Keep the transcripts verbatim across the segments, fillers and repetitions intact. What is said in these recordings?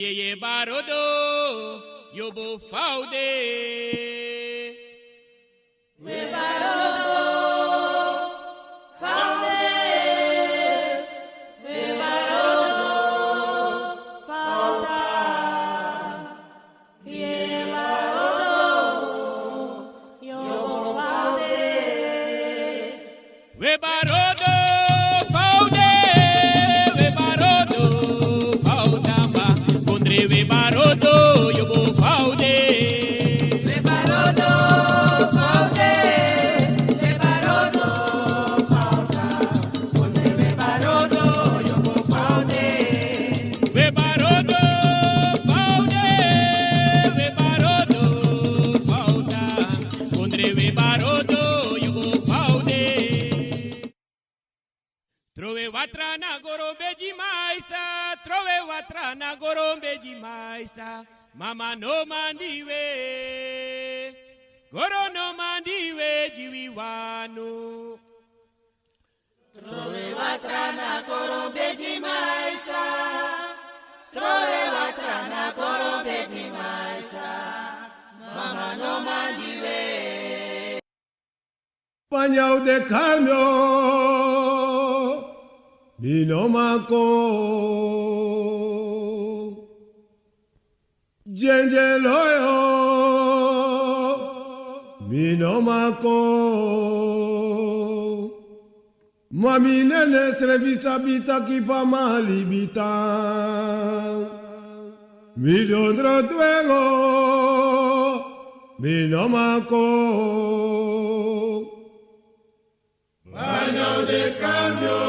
Yeye barodo, yobo faude. We barodo, faude. We barodo, fauda. Ye barodo, yobo faude. We barodo, faude, we barodo, faudamba. Kondre we barodo, yobo faude. We barodo, faude, we barodo, fauda. Kondre we barodo, yobo faude. We barodo, faude, we barodo, fauda. Kondre we barodo, yobo faude. Trowe watra na goro bedi maisa, trowe watra na goro bedi maisa. Mama no mandi we, goro no mandi we, di wi wani. Trowe watra na goro bedi maisa, trowe watra na goro bedi maisa. Mama no mandi we. Panya u de kalmio, mi no man kon. Dyendyelo yo, mi no man kon. Ma mi nene srefi sabi taki fa mi a libi tan. Mi dondro dwengo, mi no man kon. Panya u de kalmio,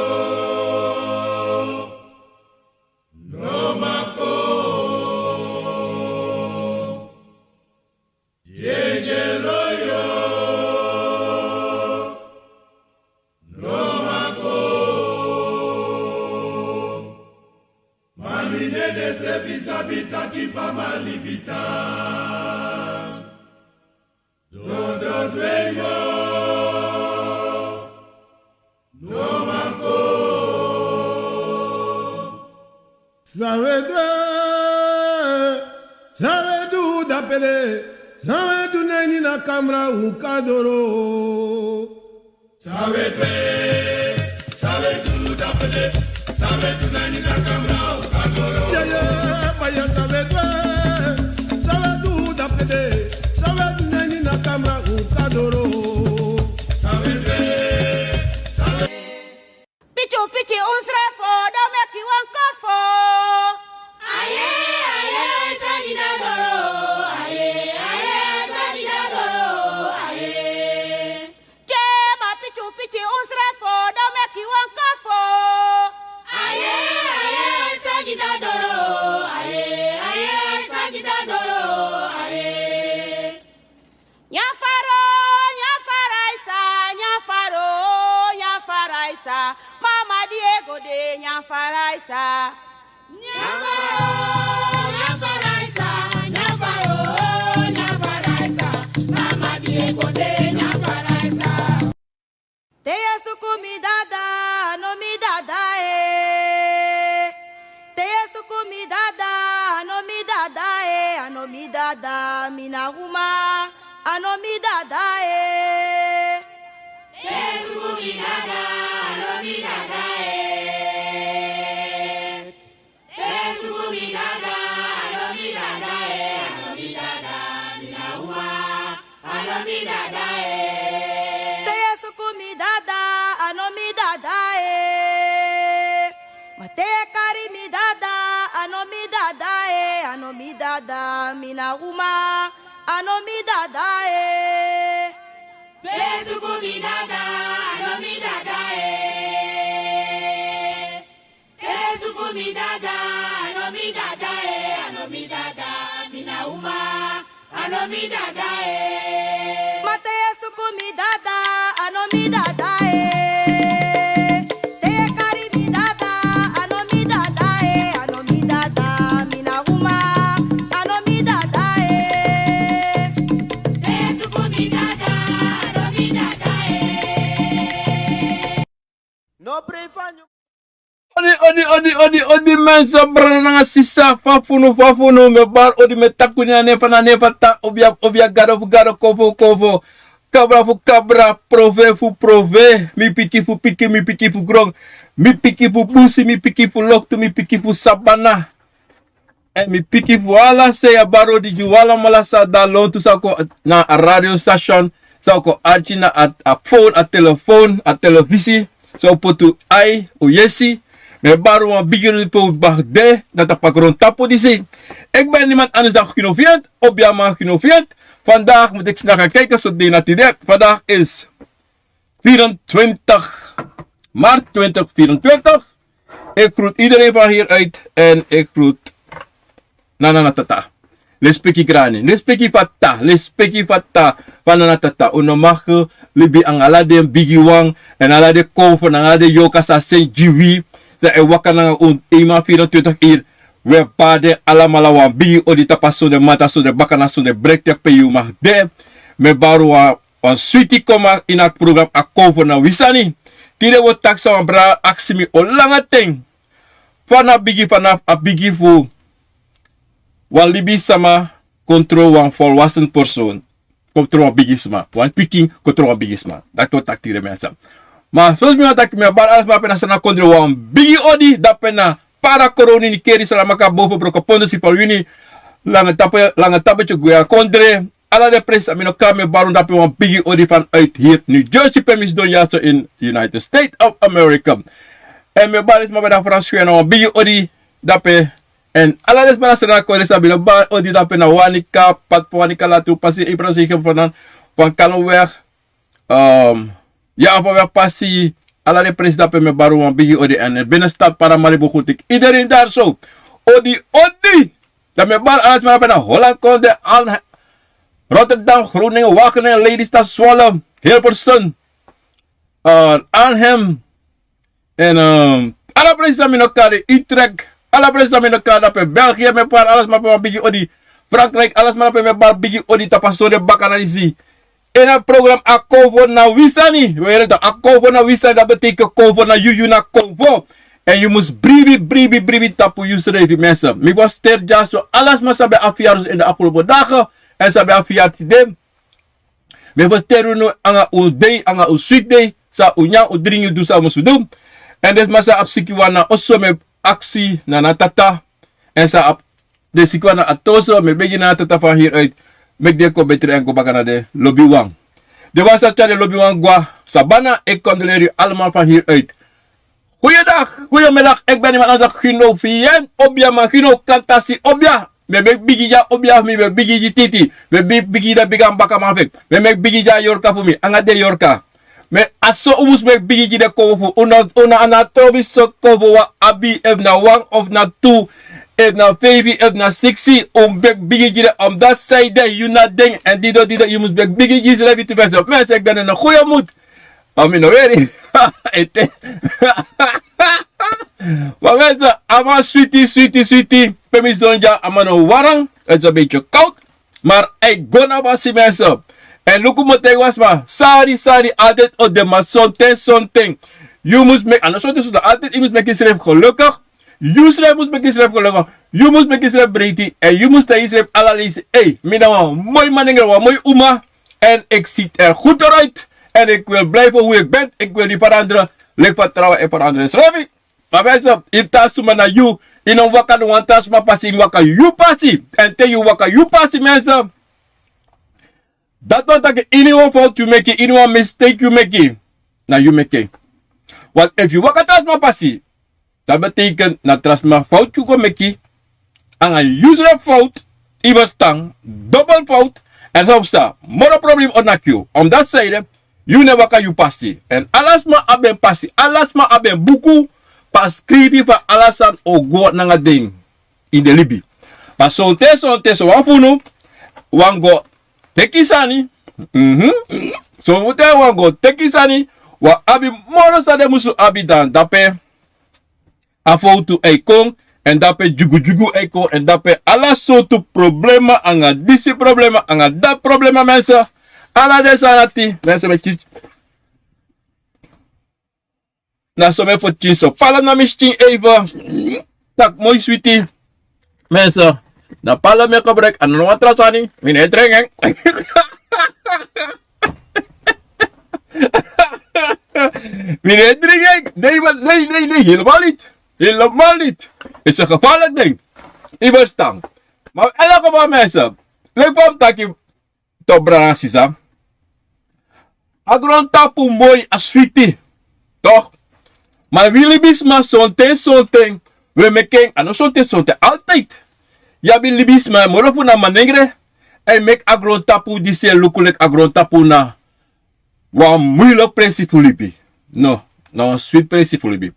no man kon. Dyendyelo yo, no man kon. Ma mi nene srefi sabi taki fa mi a libi tan. Dondro dwengo, no man kon. San we du, san we du dape de, san we du na ini a kamra un kan doro. San we du, san we du dape de, san we du na ini a kamra un kan doro. Yeah, yeah, fire, san we du, san we du dape de, san we du na ini a kamra un kan doro. San we du, san we Pichu pichi un srefo, dan meki wan kofo. Aye, aye, sani na doro. Aye, aye, sani na doro. Aye. Che ma pichu pichi un srefo, dan meki wan kofo. Aye, aye, sani na doro. Aye, aye, sani na doro. Aye. Nyafaro, nyafaraisa, nyafaro, nyafaraisa. Mama Diego de nyafaraisa. Nyafaro, nyafaraisa, nyafaro, nyafaraisa. Mama Diego de nyafaraisa. Te yu e suku mi dada, a no mi dada e. Te yu e suku mi dada, a no mi dada e, a no mi dada, mi na uma, a no mi dada e. Te yu e suku mi dada, a no mi dada e. Te yu e suku mi dada, a no mi dada e, a no mi dada, mi na uma, a no mi dada e. Te yu e suku mi dada, a no mi dada e. Ma te yu e kari mi dada, a no mi dada e, a no mi dada, mi na uma, a no mi dada e. Te yu e suku mi dada, a no mi dada e. Te yu e suku mi dada, a no mi dada e, a no mi dada, mi na uma, a no mi dada e. Ma te yu e suku mi dada, a no mi dada e. Te yu e kari mi dada, a no mi dada e, a no mi dada, mi na uma, a no mi dada e. Te yu e suku mi dada, a no mi dada e. No pray for you. Odi, odi, odi, odi, odi, mensen, brada nanga sisa, fa fu unu, fa fu unu, mi e bari odi, mi e taki unu na nen fu, na nen fu Tata, obia, obia, gado fu gado, konfo fu konfo, kabra fu kabra, profeti fu profeti, mi pikin fu pikin, mi pikin fu gron, mi pikin fu busi, mi pikin fu loktu, mi pikin fu sabana. Èn mi pikin fu ala sei, a bari odi gi un alamala san de na lontu, san o kon na a radio station, san o kon arki na a, a phone, a telefoon, a telefisi, san o poti un ai, un yesi. Mi e bari un wan bigi odi pe un mag de na tapu a grontapu disi. Ik ben niemand anders dan Gino Viant, Obiaman Gino Viant. Vandaag moet ik snel gaan kijken, so dei na tide. Vandaag is vierentwintig maart tweeduizend vierentwintig. Ik groet iedereen van hieruit en ik groet Nana na Tata. Lespeki grani, lespeki fu Tata, lespeki fu Tata, fu Nana na Tata. Un no mag, eh, libi nanga ala den bigi wan, èn ala den konfo, nanga ala den yorka san a seni gi wi, san e waka nanga un eenmaal vierentwintig uur. Wi e bari den alamala wan bigi odi tapu a sonde mata, sonde bakana, sonde brekte pe yu mag de. Mi e bari wan wan switi koma ini a program A Konfo Na Wi Sani. Tide wi o taki san wan brada aksi mi o langa ten. Fa na bigi, fa na a bigi fu wan libisma kontrol wan volwassen persoon. Kontrol wan bigisma. Wan pikin kontrol wan bigisma. Dati wi o taki tide, mensen. Ma sosi mi wani taki, mi e bari ala sma pe na Sranan kondre wan bigi odi, dape na Para, Coronie, Nickerie, Saramacca, Boven, Brokopondo, Sipaliwini, Lange Tape, Lange Tape, Tjugwea kondre. Ala den presi san mi no kan, mi e bari un dape wan bigi odi vanuit hier New Jersey, pe mi sidon dyaso in United States of America. Èn mi e bari sma pe na Frans Guyana wan bigi odi dape. Èn ala den sma na Sranan kondre san mi no bari odi dape na Wanica, pad fu Wanica, Latrobe pasi, Ibrahim Sekem, Fanan, Van Kallenweg, ehm, ya, fa wi e pasi, ala den presi dape mi e bari un wan bigi odi, èn binnenstad, Paramaribo, Gotik, iedereen daar zo. Odi, odi. Dan mi e bari ala sma dape na Holland kondre, Arnhem, Rotterdam, Groningen, Wageningen, Lelystad, Zwolle, Hilversum, eh, Arnhem, èn, ehm, ala presi san mi no kan, Utrecht, ala presi san mi no kan dape, België, mi e bari ala sma dape wan bigi odi, Frankrijk, ala sma dape mi e bari bigi odi tapu a sonde bakana disi. Ini a program A Konfo Na Wi Sani. Wi yere taki A Konfo Na Wi Sani, dati betekent konfo na yu, yu na konfo. Èn yu mus bribi, bribi, bribi tapu yusrefi, mensen. Mi feliciteer dyaso ala sma san ben abi verjaardag ini de afgelopen dagen. Èn san ben abi verjaardag tide. Mi feliciteer unu nanga un dei, nanga un switi dei. San un nyan, un dringi, un du san un musu du. Èn den sma san abi sikiwan na oso, mi e aksi na Nana na Tata. Èn san abi den sikiwan na atoso, mi e begi Nana na Tata van hieruit, meki den kon betre èn go baka na den lobiwan. Den wan san tyari den lobiwan go na sabana, ik condoleer yu allemaal van hieruit. Goeiedag, goeiemiddag, ik ben iemand anders, Gino Vien, Obia, man, Gino Kantasi, Obia. Mi e meki bigi gi a obia fu mi, mi e meki bigi gi titi, mi e meki bigi gi den bigi bakaman fu mi, mi e meki bigi gi a yorka fu mi, nanga den yorka. Mi, a so un mus meki bigi gi den konfo fu un. Un no, un no, a no trobi so konfo wan abi, efu na wan, efu na tu, efu na feifi, efu na siksi, un mus meki bigi gi den, omdat zij den, yu na den, èn dido, dido, yu mus meki bigi gi yusrefi tu, mensen. Mensen, ik ben in een goede moed. A mi no weri. Ete. Ma mensen, a man switi, switi, switi. Pe mi sidon dya, a man no warm. Het is een beetje koud. Maar hij go na basi, mensen. Èn luku, mi o taigi wan sma. Sari, sari, altijd o de, ma sonten, sonten. Yu mus meki, a no sonten, sonten, altijd yu mus meki yusrefi gelukkig. Yusrefi mus meki yusrefi gelukkig. Yu mus meki yusrefi breiti. Èn yu mus taigi yusrefi ala leisi: Ei, mi na wan moi manengre, wan moi uma. En ik zie er goed uit. En ik wil blijven hoe ik ben. Ik wil niet veranderen. Leki fa trawan e veranderen yusrefi. Ma mensen, efu tra suma na yu, yu no mus waka no wan tra suma pasi, yu mus waka yu pasi. En te yu waka yu pasi, mensen, dati wani taki iniwan fout yu meki, iniwan mistake yu meki, na yu meki en. Want efu yu waka tra suma pasi, dati betekent na tra suma fout yu go meki, anga yusrefi fout, yu ferstan, dobel fout, èn san o psa, moro problem o naki yu. Omdat zij den, yu no e waka yu pasi. Èn ala sma abi en pasi, ala sma abi en buku, pe a skrifi fa ala sani o go nanga den ini den libi. Ma sonten, sonten, son wan fu unu wani go teki sani. Mhm. Sonten wani go teki sani, wi abi moro san den musu abi, dan dape a fowtu e kon, èn dape dyugudyugu e kon, èn dape ala sortu problema, anga disi problema, anga dati problema, mensen. Ala den sani dati, mensen, meki Na so mi e poti pikin so. Pala na mi skin even. Tak' moi switi. Mensen, na pala mi e gebruik, a no wan tra sani. Mi no e dringi en. Mi no e dringi en. Nee, man, nee, nee, nee, helemaal niet. Helemaal niet. Is een gevaarlijk ding. Yu verstan. Ma in elk geval, mensen, leuk fa mi taki, toch, brada nanga sisa. A grontapu moi, a switi. Toch? Ma wi libisma sonten, sonten, wi e meki en, a no sonten, sonten, altijd. Yu abi libisma, moro fu na manengre, e meki a grontapu disi e luku leki a grontapu na wan muilek presi fu libi. No, na wan switi presi fu libi.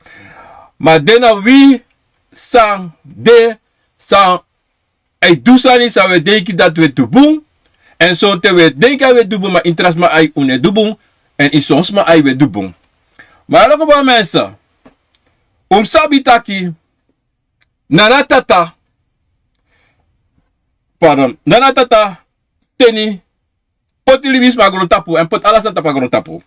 Ma den na wi san de, san e du sani san wi e denki dati wi e du bun. Èn sonten wi e denki a wi e du bun, ma ini tra sma ai un no e du bun. Èn ini son sma ai wi e du bun. Ma ala fu bon, mensen, un mus sabi taki Nana Tata, pardon, Nana Tata teni poti libisma na grontapu èn poti ala sani tapu na grontapu.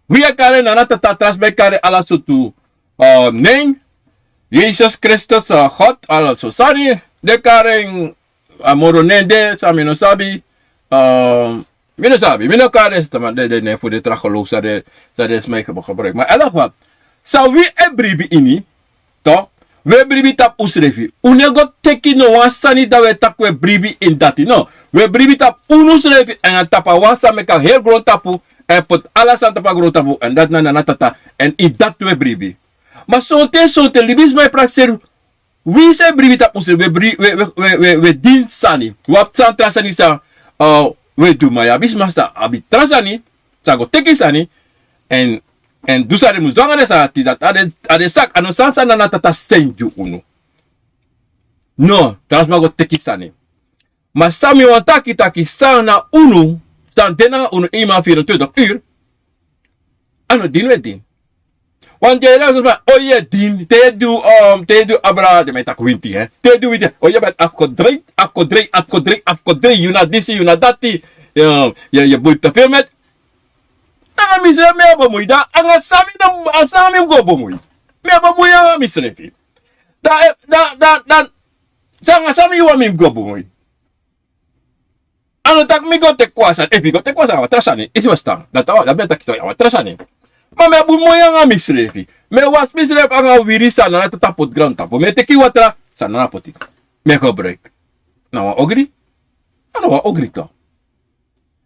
Wi e kari en Nana Tata, tra sma e kari en ala sortu, eh, nen. Yesus Kristus, eh, God, ala sortu sani. Den e kari en a moro nen de, san mi no sabi. Eh, mi no sabi, mi no kari en, sma, den, den nen fu den tra geloof san den, san den sma e gebruik. Ma in elk geval, san wi e bribi ini, toch, wi e bribi tapu unsrefi. Un no e go teki no wan sani dan wi e taki wi e bribi ini dati. No, wi e bribi tapu unsrefi èn a tapu a wan san meki a heri grontapu èn poti ala sani tapu a grontapu, èn dati na Nana Tata, èn ini dati wi e bribi. Ma sonten, sonten libisma e prakseri wi san e bribi tapu unsrefi, wi e bri-, wi e, wi e, wi e, wi e dini sani. Wi abi san tra sani san, eh, wi e du, ma yu abi sma san abi tra sani, san go teki sani, èn, èn du san den mus du nanga den sani dati, dati a de, a de saki, a no sani san Nana Tata seni gi unu. No, tra sma go teki sani. Ma san mi wani taki, taki san na unu, san de nanga unu eenmaal vierentwintig uur, a no dini wi e dini. Want yu e yere sma, o, yu e dini, te yu du, um, te yu du abra, den man e taki winti, hè. Te yu du winti, o, yu ben afgedreid, afgedreid, afgedreid, afgedreid, yu na disi, yu na dati, yu, yu, yu bun te veel met. Nanga misrefi mi e bemui, dan anga san mi, dan anga san mi go bemui. Mi e bemui nanga misrefi. Dan, eh, dan, dan, dan, san, anga san mi wani mi go bemui. A no taki mi go teki wan sani, efu mi go teki wan sani, a wan tra sani, yu si, yu e ferstan. Dati a wan, dati mi e taki so, a wan tra sani. Ma mi e bemui nanga misrefi. Mi e wasi misrefi anga wiri san Nana Tata poti grontapu. Mi e teki watra san Nana poti. Mi e gebruik. Na wan ogri? A no wan ogri toch.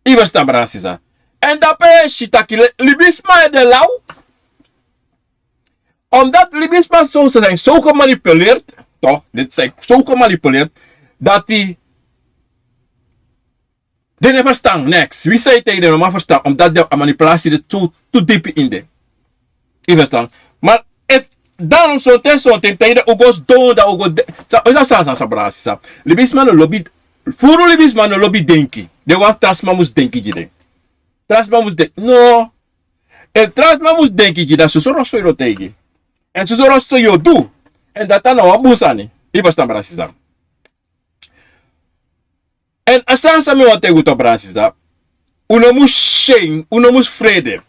Yu e ferstan, brada nanga sisa. Èn dape yu e si taki le-, libisma e de law. Omdat libisma zo zijn zo gemanipuleerd, toch? Dit zijn zo gemanipuleerd, dati den no e ferstan niks. Wi san e taigi den no man ferstan, omdat den a manipulatie de tu, tu dipi ini den. Yu e ferstan? Ma efu, daarom sonten, sonten taigi den un go sidon, dan un go de, san, san, san, san, brada nanga sisa. Libisma no lobi, furu libisma no lobi denki. Den wani tra sma mus denki gi den. Tra sma mus denki. No. Efu tra sma mus denki gi, dan soso roso yu o taigi. Èn soso roso yu o du. Èn dati a no wan bun sani. Yu e ferstan, brada nanga sisa. Èn a sani san mi wani taigi un toch, brada nanga sisa. Un no mus syen, un no mus frede.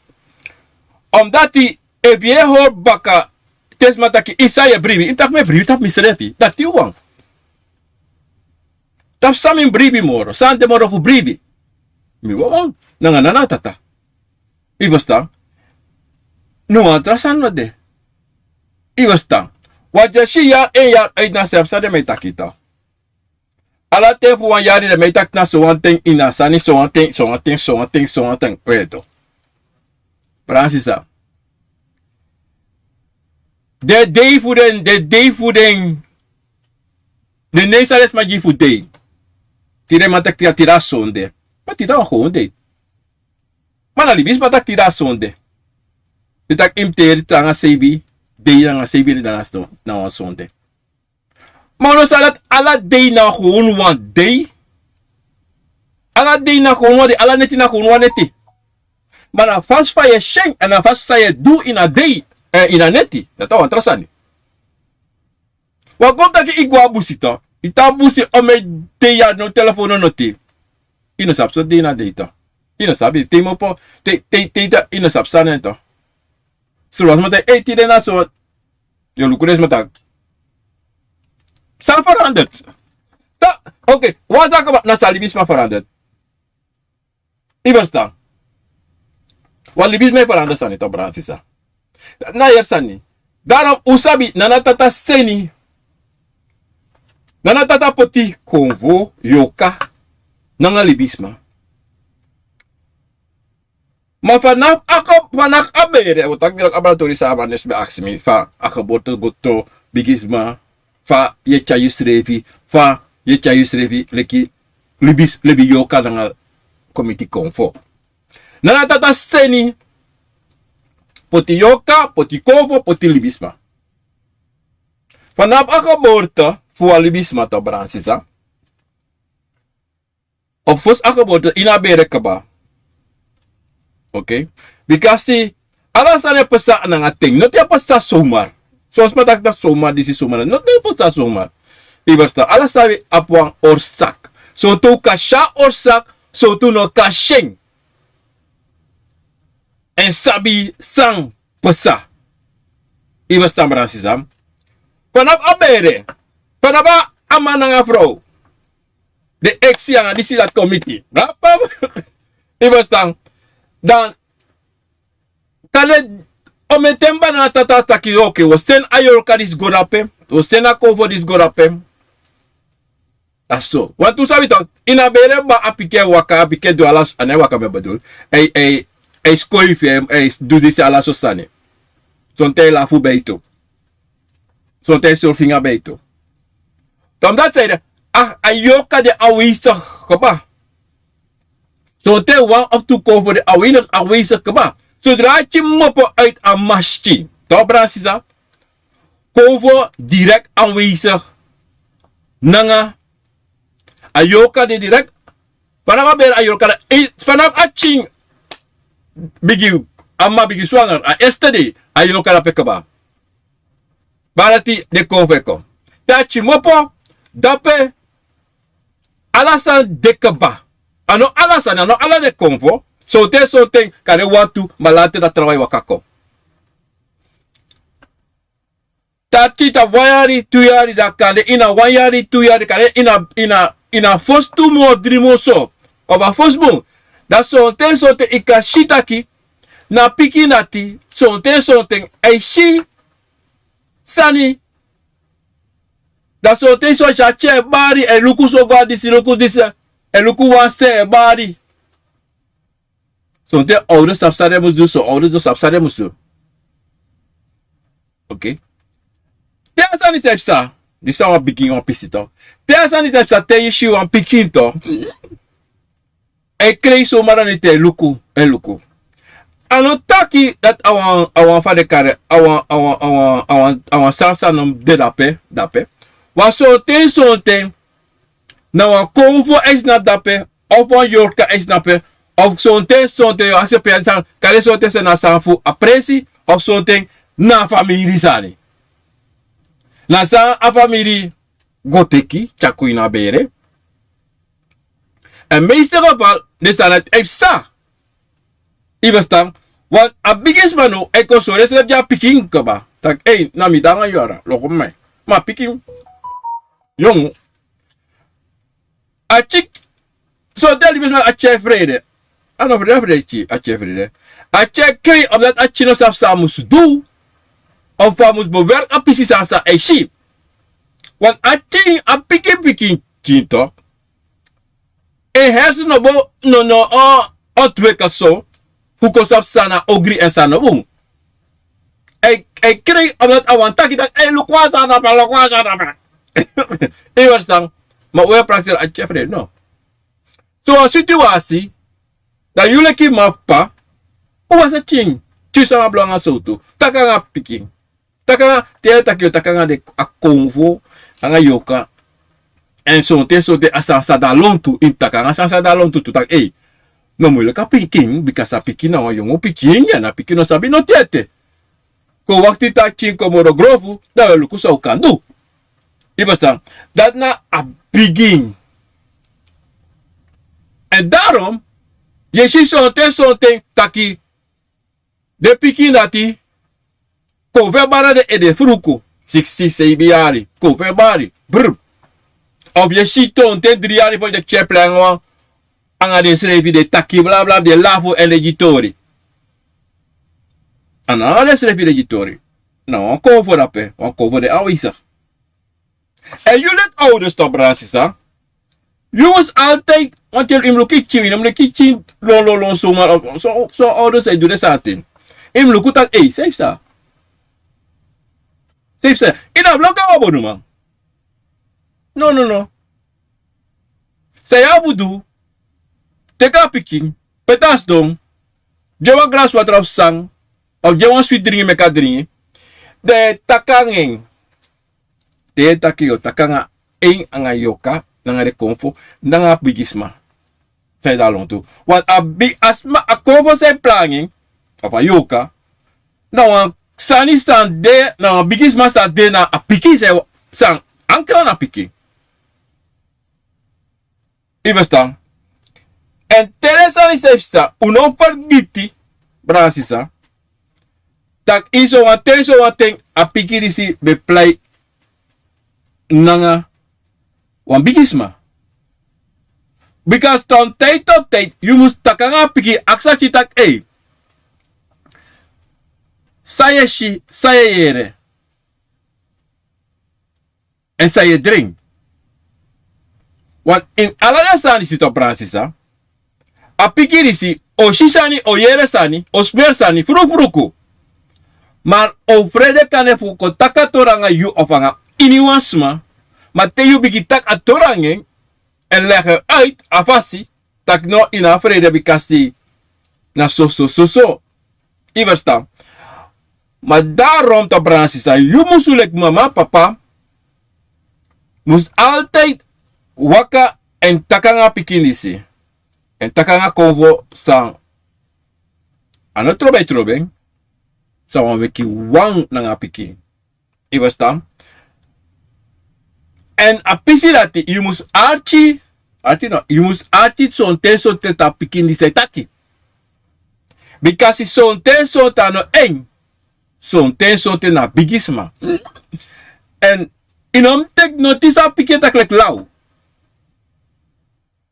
Omdat efu yu e hori baka, te sma taki, san yu e bribi. Yu taki mi e bribi tapu misrefi. Dati yu wani. Tapu san mi bribi moro, san de moro fu bribi. Mi wawan, nanga Nana Tata. Yu e ferstan? No wan tra sani no de. Yu e ferstan? Wan dyesi yari, en yari uit na srefi san den man e taki toch. Ala ten fu wan yari den man e taki na so wan ten ini a sani, so wan ten, so wan ten, so wan ten, so wan ten. We toch. Brada nanga sisa. Den dei fu den, den dei fu den. Den nen san den sma gi fu dei. Tide man taki tide a sonde. Ma tide a wan gewoon dei. Ma na libisma taki tide a sonde. Yu taki yu mus teri tranga seibi dei nanga seibi dei na, na wan sonde. Ma un no sabi dati ala dei na gewoon wan dei. Ala dei na gewoon wan dei, ala neti na gewoon wan neti. Ma na a fasi fa yu e syen, èn na a fasi san yu e du ini a dei, eh, ini a neti. Dati a wan tra sani. Wan kon taki yu go a busi toch. Yu tan a busi omeni dei, ya no telefon no noti. Yu no sabi so dei na dei toch. Yu no sabi, te yu mus opo, te, te, te, te, yu no sabi san na en toch. So wan sma taki, ei, tide na so. Yu o luku den sma taki, san verandert? Sa, oké, wan sani kaba, na san libisma verandert. Yu e ferstan? Wan libisma e verandert sani, toch, brada nanga sisa. Na yere sani. Daarom un sabi, Nana Tata Seni, Nana Tata poti konfo, yorka nanga libisma. Ma vanaf a ge-, vanaf a bere, wi o taki, a laboratorium san a man disi ben aksi mi, fa a geboorte go tron, bigisma, fa yu e tyari yusrefi, fa yu e tyari yusrefi leki libis-, libi yorka nanga komiti konfo. Nana Tata Seni poti yorka, poti konfo, poti libisma. Vanaf a geboorte fu wan libisma, toch, brada nanga sisa. Of fosi a geboorte, ini a bere kaba. Oké? Bikasi ala sani e pasa nanga ten. Nothing e pasa zomaar. Son sma taki dati zomaar, disi zomaar. Nothing e pasa zomaar. Yu e ferstan? Ala sani abi wan oorzaak. Sortu un kan si a oorzaak, sortu un no kan si en. Èn sabi san pasa. Yu e ferstan, brada nanga sisa? Vanaf a bere, vanaf a man nanga frow, den eksi nanga disi, dati kon miti. Yu e ferstan? Dan kande omen ten, Nana Tata taki, oké, wi o seni a yorka disi go drape, wi o seni a konfo disi go drape. A so. Wantu un sabi toch, ini a bere, a pikin e waka, a pikin e du ala, a no e waka, mi e bedoel, a e, a e, a e skoifi, a e, a e du disi ala sortu sani. Sonten a e lafu bij tu. Sonten a e sori finga bij tu. Dan dati sani, a, a yorka de aanwezig kaba. Sonten wan of tu konfo de aanwezig, aanwezig kaba. Zodra a tyari kmopo uit a mama skin, toch, brada nanga sisa, konfo direct aanwezig nanga a yorka de direct. Vanaf a bere, a yorka de, eh, vanaf a pikin bigin, a mama bigin swanger, a eerste dei, a yorka drape kaba. Bari dati den konfo e kon. Te a tyari kmopo, drape, ala sani de kaba. A no ala sani, a no ala den konfo. Sonten, sonten, kande wantu, ma later dati trawan e waka kon. Te a tyari wan yari, tu yari, dan kande ini a wan yari, tu yari, kande ini a, ini a, ini a fosi tu mun, dri mun so, of a fosi bun. Dan sonten, sonten, yu kan si taki na pikin dati, sonten, sonten, a e si sani. Dan sonten, sonten, a e tyari bari, a e luku so go na disi, luku disi, a e luku wan se, a e bari. Sonten ouders sabi san den mus du, son ouders no sabi san den mus du. Oké. Te a sani disi e psa, disi na wan bigin wan pisi toch. Te a sani disi e psa, te yu si wan pikin toch, a e krei somara, ne te a e luku, a e luku. A no taki dati a wan, a wan fa den kari, a wan, a wan, a wan, a wan, a wan sani san no de drape, drape. Wan sonten, sonten, na wan konfo a e snapu drape, of wan yorka a e snapu, of sonten, sonten yu o aksi pen sani, kande sonten sani na sani fu a presi, of sonten na famiri sani. Na san a famiri go teki, tyari kon ini a bere. Èn meeste geval, den sani dati e psa. Yu e ferstan? Want a bigisma now e kon sori ensrefi gi a pikin kaba. Taki, ei, na mi de nanga yu, a loko mi. Ma a pikin, yongu. A tyari, sonten libisma, a tyari frede. A no frede, a frede tyari, a tyari frede. A tyari krei, omdat a tyari no sabi san a mus du. Of a mus bewerk a pisi sani san a e si. Want a tyari, a pikin, pikin, pikin toch. En hersen no bo, no, no, o, ontwikkeld so fu kon sabi san na ogri èn san no bun. A e, a e krei, omdat a wani taki taki, a e luku wan sani drape, luku wan sani drape. Yu e ferstan? Ma un e prakseri a tyari frede, no. So wan situasi, dan yu leki mama fu papa, un wani sa tyin, tyin san a blanga sowtu. Taki nanga pikin. Taki nanga, te yu e taki, yu o taki nanga den, a konfo, nanga yorka. Èn sonten, sonten a sani sa de na lontu, yu mus taki nanga a sani sa de na lontu tu, taki, ei, no mus leki a pikin, bika a pikin na wan yongu pikin, ya na pikin, no sabi noti ete. Kon wakti te a tyin kon moro grofu, dan wi o luku san un kan du. Yu e ferstan? Dati na a bigin. Èn daarom, yu e si sonten, sonten taki, den pikin dati, Kon fu en bari na den ede fruku, siksi seibi yari, kon fu en bari. Brr. Of yu e si tonten dri yari fu den tyeplen wan, anga den srefi den taki blabla, den lafu èn den gi tori. A no anga den srefi den gi tori. Na wan kon fu dape, wan kon fu den awisa. Èn yu leki ouders, to, brada, sisa. Yu mus altijd, want yu mus luku yu pikin, yu no mus luku yu pikin lon, lon, lon, so, ma, so, so ouders e du den sani. Yu mus luku taki, ei, san yu psa? San yu psa? Yu no abi lon kon a wan bonuman. No, no, no. San yu abi fu du, teki a pikin, peti a sidon, gi en wan glasi watra of san, of gi en wan switi dringi meki a dringi, dan yu e taki anga en. Te yu e taki, yu o taki anga en, anga yoka, nanga den konfo, nanga a bigisma. San yu de a lontu. Want a bi-, a sma, a konfo san e planga en, of a yoka, na wan sani san de, na wan bigisma san de na a pikin san, san ankra na pikin. Yu e ferstan? Èn te den sani san yu e ferstan, un no fergiti, brada, sisa, taki ini sowan ten, sowan ten, a pikin disi ben plei nanga wan bigisma. Bika son ten, son ten, yu mus taki anga a pikin, aksi a pikin taki, ei, san yu e si, san yu e yere. Èn san yu e dringi. Want ini ala den sani disi, to, brada, sisa, a pikin disi o si sani, o yere sani, o smeru sani, fruku fruku. Ma a o frede kande fu kon taki a tori anga yu of anga iniwan sma. Ma te yu bigin taki a tori anga en, èn legi en uit a fasi, taki no, yu no abi frede bikasi na so, so, so, so. Yu e ferstan? Ma daarom, to, brada, sisa, yu musu leki mama, papa, mus altijd waka èn taki anga a pikin disi. Èn taki anga konfo san a no trobi, trobi en, san wan weki wan nanga a pikin. Yu e ferstan? Èn a pisi dati, yu mus arki, arki no, yu mus arki son ten, son ten, tapu a pikin disi e taki. Bikasi son ten, son ten a no en, son ten, son ten na bigisma. Èn yu no mus teki noti san a pikin e taki leki law.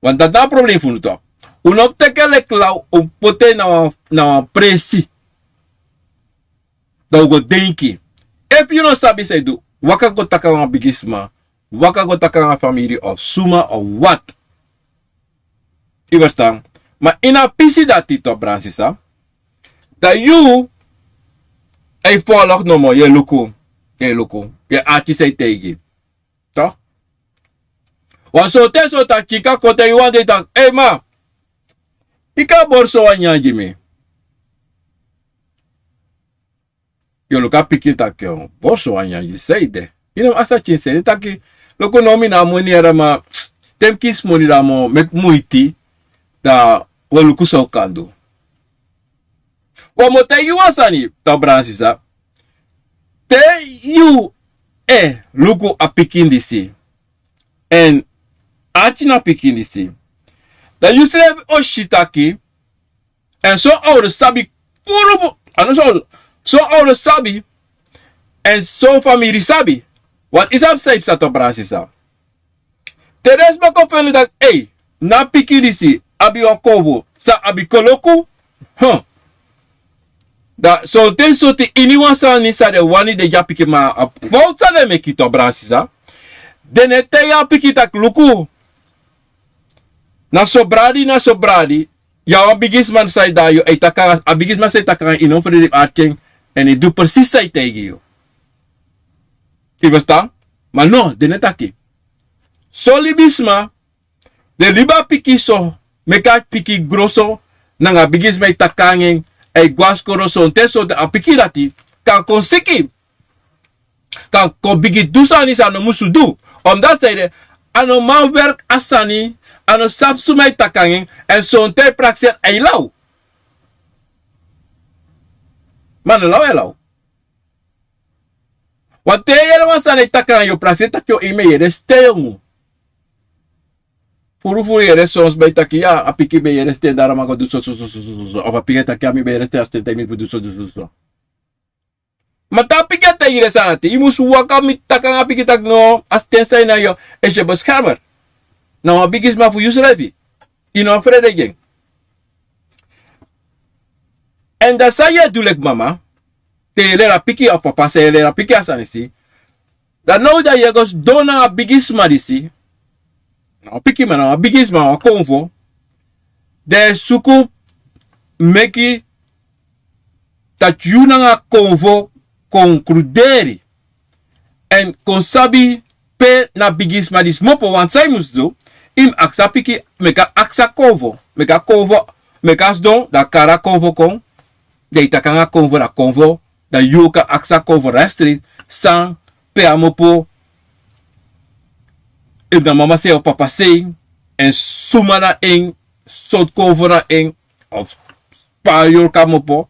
Want dati na a problem fu unu, to. Un no mus teki en leki law, un poti en na wan, na wan presi. Dan un go denki. Efu yu no sabi san yu du, waka go taki anga wan bigisma, waka go taki anga famiri of suma of wat. Yu e ferstan? Ma ini a pisi dati, to, brada, sisa, dan yu e folg nomo, yu e luku, yu e luku, yu e arki san yu e taigi. Toch? Wan son ten, son ten a pikin kan kon taigi yu wan dei taki: "Ei, ma, yu kan bori sowan nyanyan gi mi." Yu o luku a pikin taki: "Bori sowan nyanyan gi mi, san ede?" Yu no mus aksi a pikin san ede, taki: "Luku, now mi no abi moni yere, ma te mi kisi moni dan mi o meki muiti, dan wi o luku san wi kan du." Wan mi o taigi yu wan sani, to, brada, sisa. Te yu e luku a pikin disi, èn arki na a pikin disi, dan yu srefi o si taki, èn son owru sabi, kuru fu, a no son owru, son owru sabi, èn son famiri sabi. Want yu sabi san yu psa, to, brada, sisa. Te den sma kon feni taki: "Ei, na a pikin disi abi wan kofu san abi koloku." Huh. Dan son ten, son ten, iniwan sani san den wani den gi a pikin, ma a fowtu san den meki, to, brada, sisa. Den no e taigi a pikin taki: "Luku, na so bradi, na so bradi." Yu a wan bigisma san e de, yu e taki, a bigisma san e taki, yu no mus frede fu arki en, èn yu e du precies san a e taigi yu. Yu e ferstan? Ma no, den no e taki. Son libisma, den libi a pikin so, meki a pikin gro so, nanga a bigisma e taki anga en, a e go na skoro, son ten, son ten a pikin dati kan kon siki. Kan kon bigin du sani san a no musu du. Omdat san ede, a no man werk a sani, a no sabi suma e taki anga en, èn son ten a e prakseri, a e law. Ma a no law, a e law. Want te yu yere wan sani e taki anga yu, prakseri taki yu o, yu mu e yere sten, yongu. Furu furu yere son sma e taki: "Ya, a pikin ben yere sten, daarom a go du so, so, so, so, so, so." Of a pikin e taki: "Ya, mi ben yere sten, a sten taigi mi fu du so, du so, so." Ma te a pikin e taigi den sani dati, yu mus waka miti taki nanga a pikin taki no, a sten san yu na yu e si e beskermer. Na wan bigisma fu yusrefi. Yu no abi frede gi en. Èn dati san yu e du leki mama, te yu e leri a pikin a papa san yu e leri a pikin a sani disi. Dan now dan yu e go sidon nanga a bigisma disi, na wan pikin man na wan bigisma wan konfo, dan yu e suku meki dati yu nanga a konfo kon kruderi èn kon sabi pe na bigisma disi kmopo wantu san yu mus du. Yu mus aksi a pikin meki a aksi a konfo meki a konfo meki a sidon dan a kari a konfo kon. Dan yu taki nanga a konfo dan konfo dan yu kan aksi a konfo dan a street san pe a kmopo. Efu na mama sei of papa sei èn suma na en sortu konfo na en of spa yorka kmopo.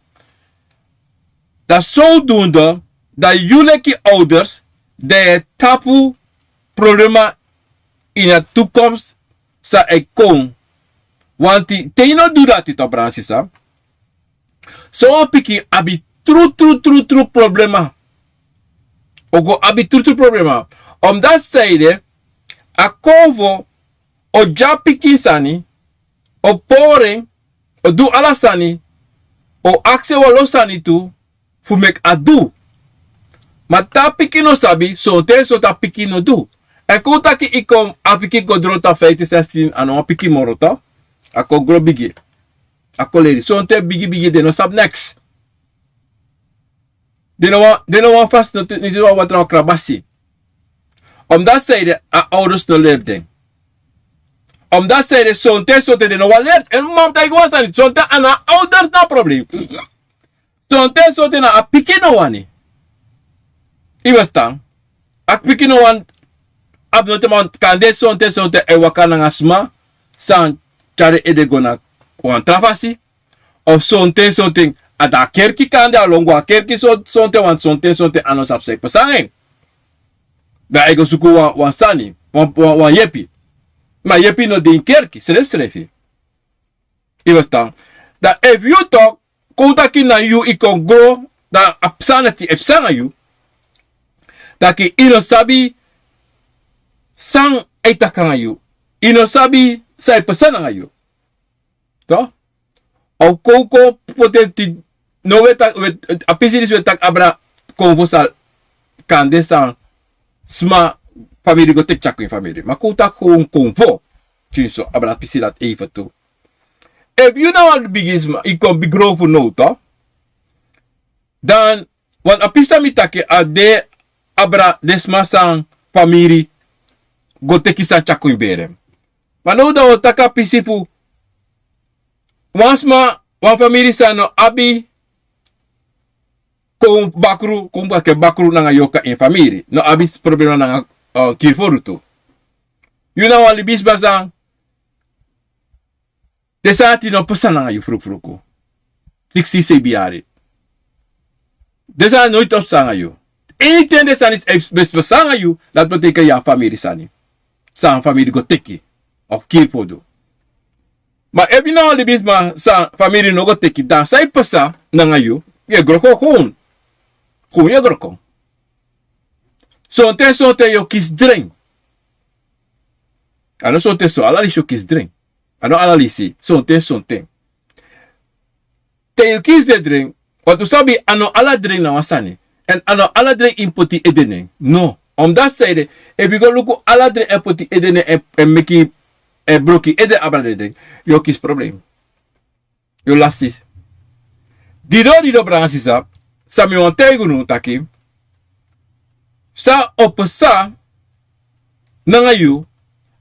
Dan sowdunde dan yu leki owders dan yu e tapu problema ini a tukomst san e kon. Wanti te yu no du dati to bransisa sowan pikin abi trutrutrutru problema. O go abi trutru problema. Omdati saide a konfo o gi a pikin sani, o pori en, o du ala sani, o aksi en wan lo sani tu fu meki a du. Ma te a pikin no sabi sonten sonten a pikin no du. Èn kon un taki yu kon a pikin go dro tan fiftin sestin a no wan pikin moro tan. A kon gro bigi. A kon leri sonten bigi bigi den no sabi neks. Den no wani fasi no tini wan watra wan krabasi. Omdati saide a owders no leri den. Omdati saide sonten sonten den no wani leri èn mama taigi wan sani sonten a na a owders na a problem. Sonten sonten na a pikin no wani. Yu bestan? A pikin no wani abi no te man kande sonten sonten a e waka nanga sma san tyari ede go na wan tra fasi. Of sonten sonten a de a kerki kande a lon go a kerki sonten wan sonten sonten a no sabi san e pasa nanga en. Dan a e go suku wan sani wan yepi. Ma yepi no de ini kerki srefsrefi. Yu bestan? Dan efu yu toki kon un taki na yu yu kon gro dan a psa nati e psa nanga yu. Taki yu no sabi san a e taki nanga yu. Yu no sabi san e pasa nanga yu. Tok? A o kon kon poti en tidi. No we taki a pisi disi we taki abra konfo sal kande san sma famiri go teki tyako ini famiri ma kon un taki kon konfo. Tinso abra pisi dati eife tu. Efu yu na wan bigisma yu kon bigron fu now to dan wan a pisi san mi taki a de abra den sma san famiri go teki san tyako ini bere. Ma now dan wi o taki a pisi fu wan sma wan famiri san no abi kon bakru kon baki en bakru nanga yorka ini famiri no abi problema nanga kiri foru tu. Yu na wan libisma san den sani ati no pasa nanga yu frukfruku. Siksi sebi yari den sani noiti o pasa nanga yu. Eniten den sani ati e besi pasa nanga yu dati no teki yu a famiri sani san famiri go teki of kiri fodu. Ma efu yu na wan libisma san famiri no go teki dan san e pasa nanga yu? Yu e groko hun. Hun yu e groko. Sonten sonten yu o kisi dren. A no sonten so ala lisi yu o kisi dren. A no ala lisi sonten sonten. Te yu kisi den dren wantu sabi a no ala dren na wan sani. Èn a no ala dren yu mus poti yu ede nen no. Omdati saide efu yu go luku ala dren e poti yu ede nen èn meki yu e broki yu ede abra den dren yu o kisi problem. Yu o lasi. Dido dido branga sisa. San mi wani taigi unu taki san o pasa nanga yu.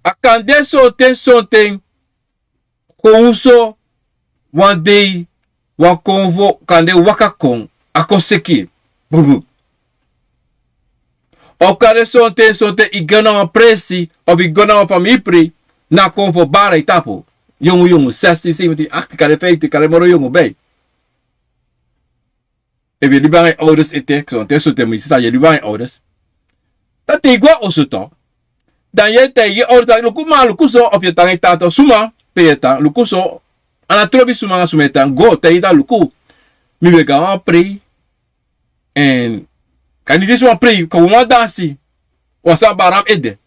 A kan de sonten sonten. Kon un so wan dei wan konfo kan de waka kon a kon seki. Bubu. Of kan de sonten sonten yu go na wan presi of yu go na wan famiri pri na a konfo bara yu tapu. Yongu yongu sestin seventin akti kan de fiftin kan de moro yongu bei. Efu yu e libi nanga yu owdes ete sonten sonten mi sisa yu e libi nanga yu owdes. Dan te yu go a oso to dan yu e taigi yu owdes taki luku ma luku so of yu e tan nanga yu tanta suma pe yu e tan luku so. A na trobi suma nanga suma e tan go taigi yu dan luku. Mi ben go na wan prei. Èn Kan disi wan prei, kan wan dansi. Wan sani bari na mi ede.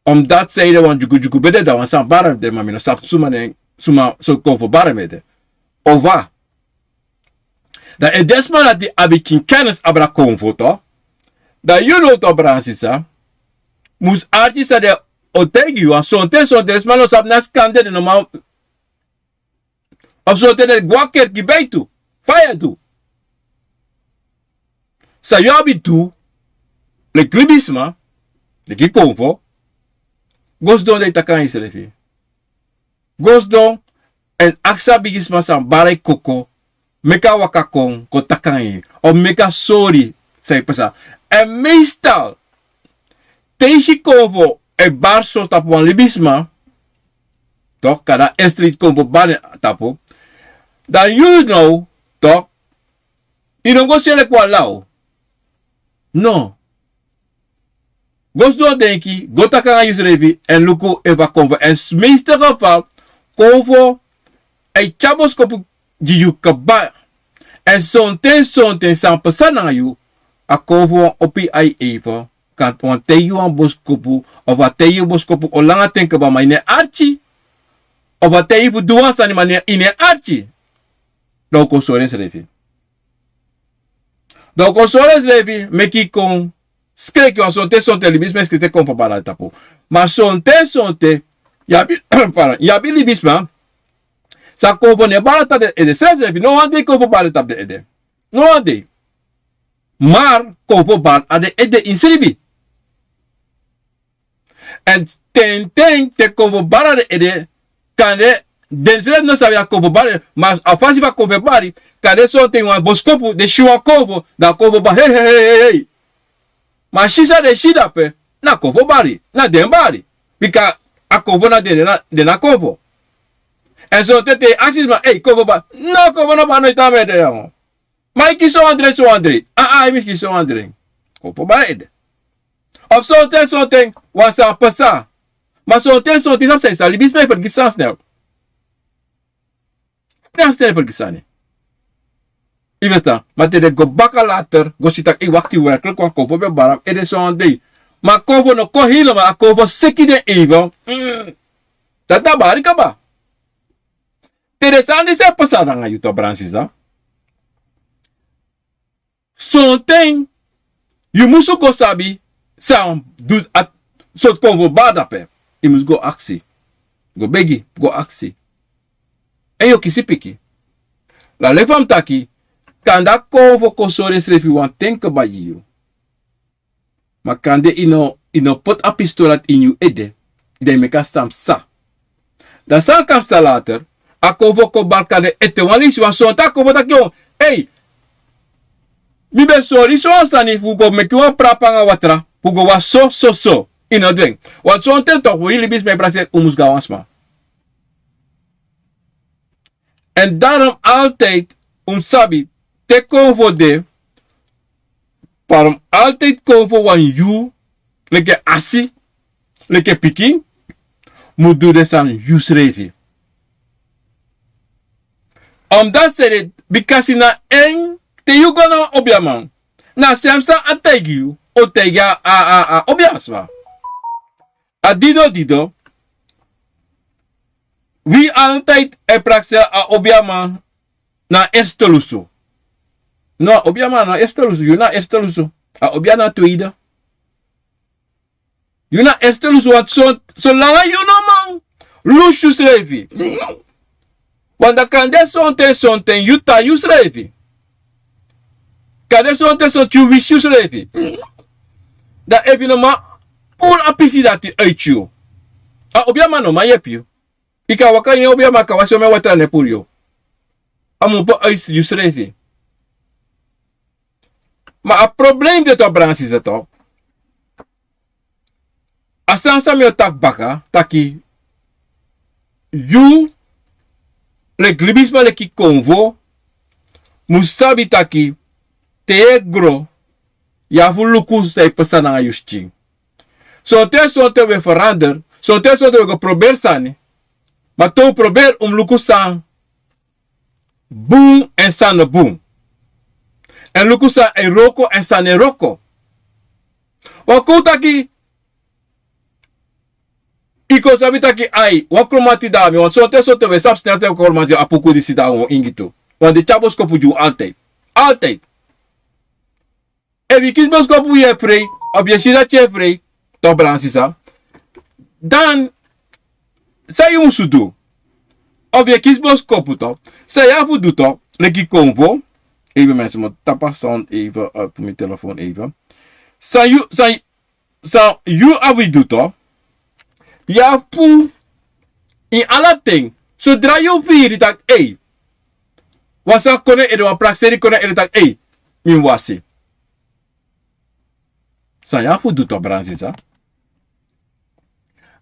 Omdat sei de wan dyugudyugu ben de, dan wan sani bari na mi ede, ma mi no sabi suma nen, suma so konfo bari na mi ede. Of a. Dan efu den sma dati abi kin kennis abra konfo, toch. Dan yu no, toch, brada sisa. Mus arki san den o taigi yu, want sonten, sonten sma no sabi na skande den no man. Of sonten den go na kerki beitu. Fa yu e du? San yu abi du, leki libisma, leki konfo, go sidon dan yu taki nanga yusrefi. Go sidon, èn aksi a bigisma san bari yu koko, meki a waka kon, kon taki nanga yu, of meki a sori san e pasa. Èn meestal, te yu si konfo e bari so tapu wan libisma, toch, kande a street konfo bari na tapu, dan yu now, toch, yu no go si en leki wan law. No. Go sidon denki, go taki nanga yusrefi, èn luku efu a konfo, èn meeste geval, konfo e tyari boskopu gi yu kaba. Èn sonten, sonten san pasa nanga yu, a konfo wan opo yu ai even, kan wan taigi yu wan boskopu, of a taigi yu boskopu o langa ten kaba ma yu no e arki, of a taigi yu fu du wan sani ma yu no e arki. Dan un kon sori ensrefi. Dan un kon sori ensrefi, meki yu kon skreki, want sonten, sonten libisma e skreki te konfo bari na tapu. Ma sonten, sonten, yu abi, pardon, yu abi libisma san konfo no e bari na tapu den ede, srefsrefi, no wan dei konfo bari na tapu den ede. No wan dei. Ma konfo bari na den ede ini sribi. Èn ten ten te konfo bari na den ede, kande densrefi no sabi a konfo bari, ma a fasi fu a konfo e bari, kande sonten wan boskopu den si wan konfo, dan a konfo bari, hei, hei, hei, hei. Ma a si san den si dape, na konfo bari, na den bari. Bika a konfo na den, den na, den na konfo. Èn sonten te yu aksi sma, ei, konfo bari, no, konfo no bari noiti na mi ede, ya. Ma yu kisi wan dren, so wan dren. A, a, yu mus kisi wan dren. Konfo bari ede. Of sonten, sonten, wan sani pasa. Ma sonten, sonten, sabi san, libisma e fergiti sani snel. Sani snel e fergiti sani. Yu ferstan, ma te den go baka later, go si taki, ei, wakti, werkelijk wan konfo ben bari na mi ede so wan dei. Ma konfo no kon helemaal, a konfo seki den even. Mm. Dati na bari kaba. Te den sani disi e pasa nanga yu, toch, brada sisa. Sonten, yu musu go sabi san du a sortu konfo bari dape. Yu musu go aksi. Go begi, go aksi. Èn yu o kisi piki. Leki fa mi taki, kande a konfo kon sori ensrefi wan ten kaba gi yu. Ma kande yu no, yu no poti a pistol dati ini yu ede, dan yu meki a sani psa. Dan san kan psa later, a konfo kon bari kande ete wan leisi, want sonten a konfo taki, o, ei, mi ben sori yu so wan sani fu go meki wan prapu nanga watra, fu go wasi so, so, so. Yu no du en. Want sonten toch, wi libisma e prakseri un mus go na wan sma. Èn daarom altijd un mus sabi, te konfo de, pardon, altijd konfo wani yu, leki en asi, leki en pikin, mu du den sani yusrefi. Omdat sede, bikasi na en, te yu go na wan obiaman, na sem san a taigi yu, o taigi a, a, a, a obiaman sma. A dido dido, wi altijd e prakseri a obiaman na eerste lusu. No, a obiaman na eerste lusu, yu na eerste lusu. A obia na tweede. Yu na eerste lusu, want so, solanga yu no man lusu yusrefi. Want dan kande sonten, sonten yu tai yusrefi. Kande sonten, sonten yu wisi yusrefi. Dan efu yu no man puru a pisi dati uit yu, a obiaman no man yepi yu. Yu kan waka ini en obiaman, kan wasi omeni watra, a no e puru yu. A mu opo uit yusrefi. Ma a problem de toch, brada sisa, toch. A sani san mi o taki baka, taki yu leki libisma, leki konfo, mu sabi taki te yu e gro, yu abi fu luku san e pasa nanga yu skin. Sonten, sonten wi e verander, sonten, sonten wi e go proberi sani. Ma te un proberi, un mus luku san bun èn san no bun. Èn luku san e wroko èn san no e wroko. Wan kon taki, yu kon sabi taki ai, wan kromanti dami, wan sonten sonten we sabi snel te wan kromanti a puku disi dan wan ingi tu. Wan de tyari boskopu gi unu altid. Altid. Efu yu kisi boskopu yu e frei, of yu e si dati yu e frei, tok' brada nanga sisa. Dan san yu musu du? Of yu e kisi boskopu tok', san yu abi fu du tok', leki konfo. Even mi e si mi tapu a sound even, eh, fu mi telefon even. San yu, san, san yu abi fu du tok', yu abi fu, ini ala ten, sodra yu firi taki ei, wan sani kon na yu ede, wan prakseri kon na yu ede taki ei, mi mus wasi. San yu abi fu du tok', brada nanga sisa?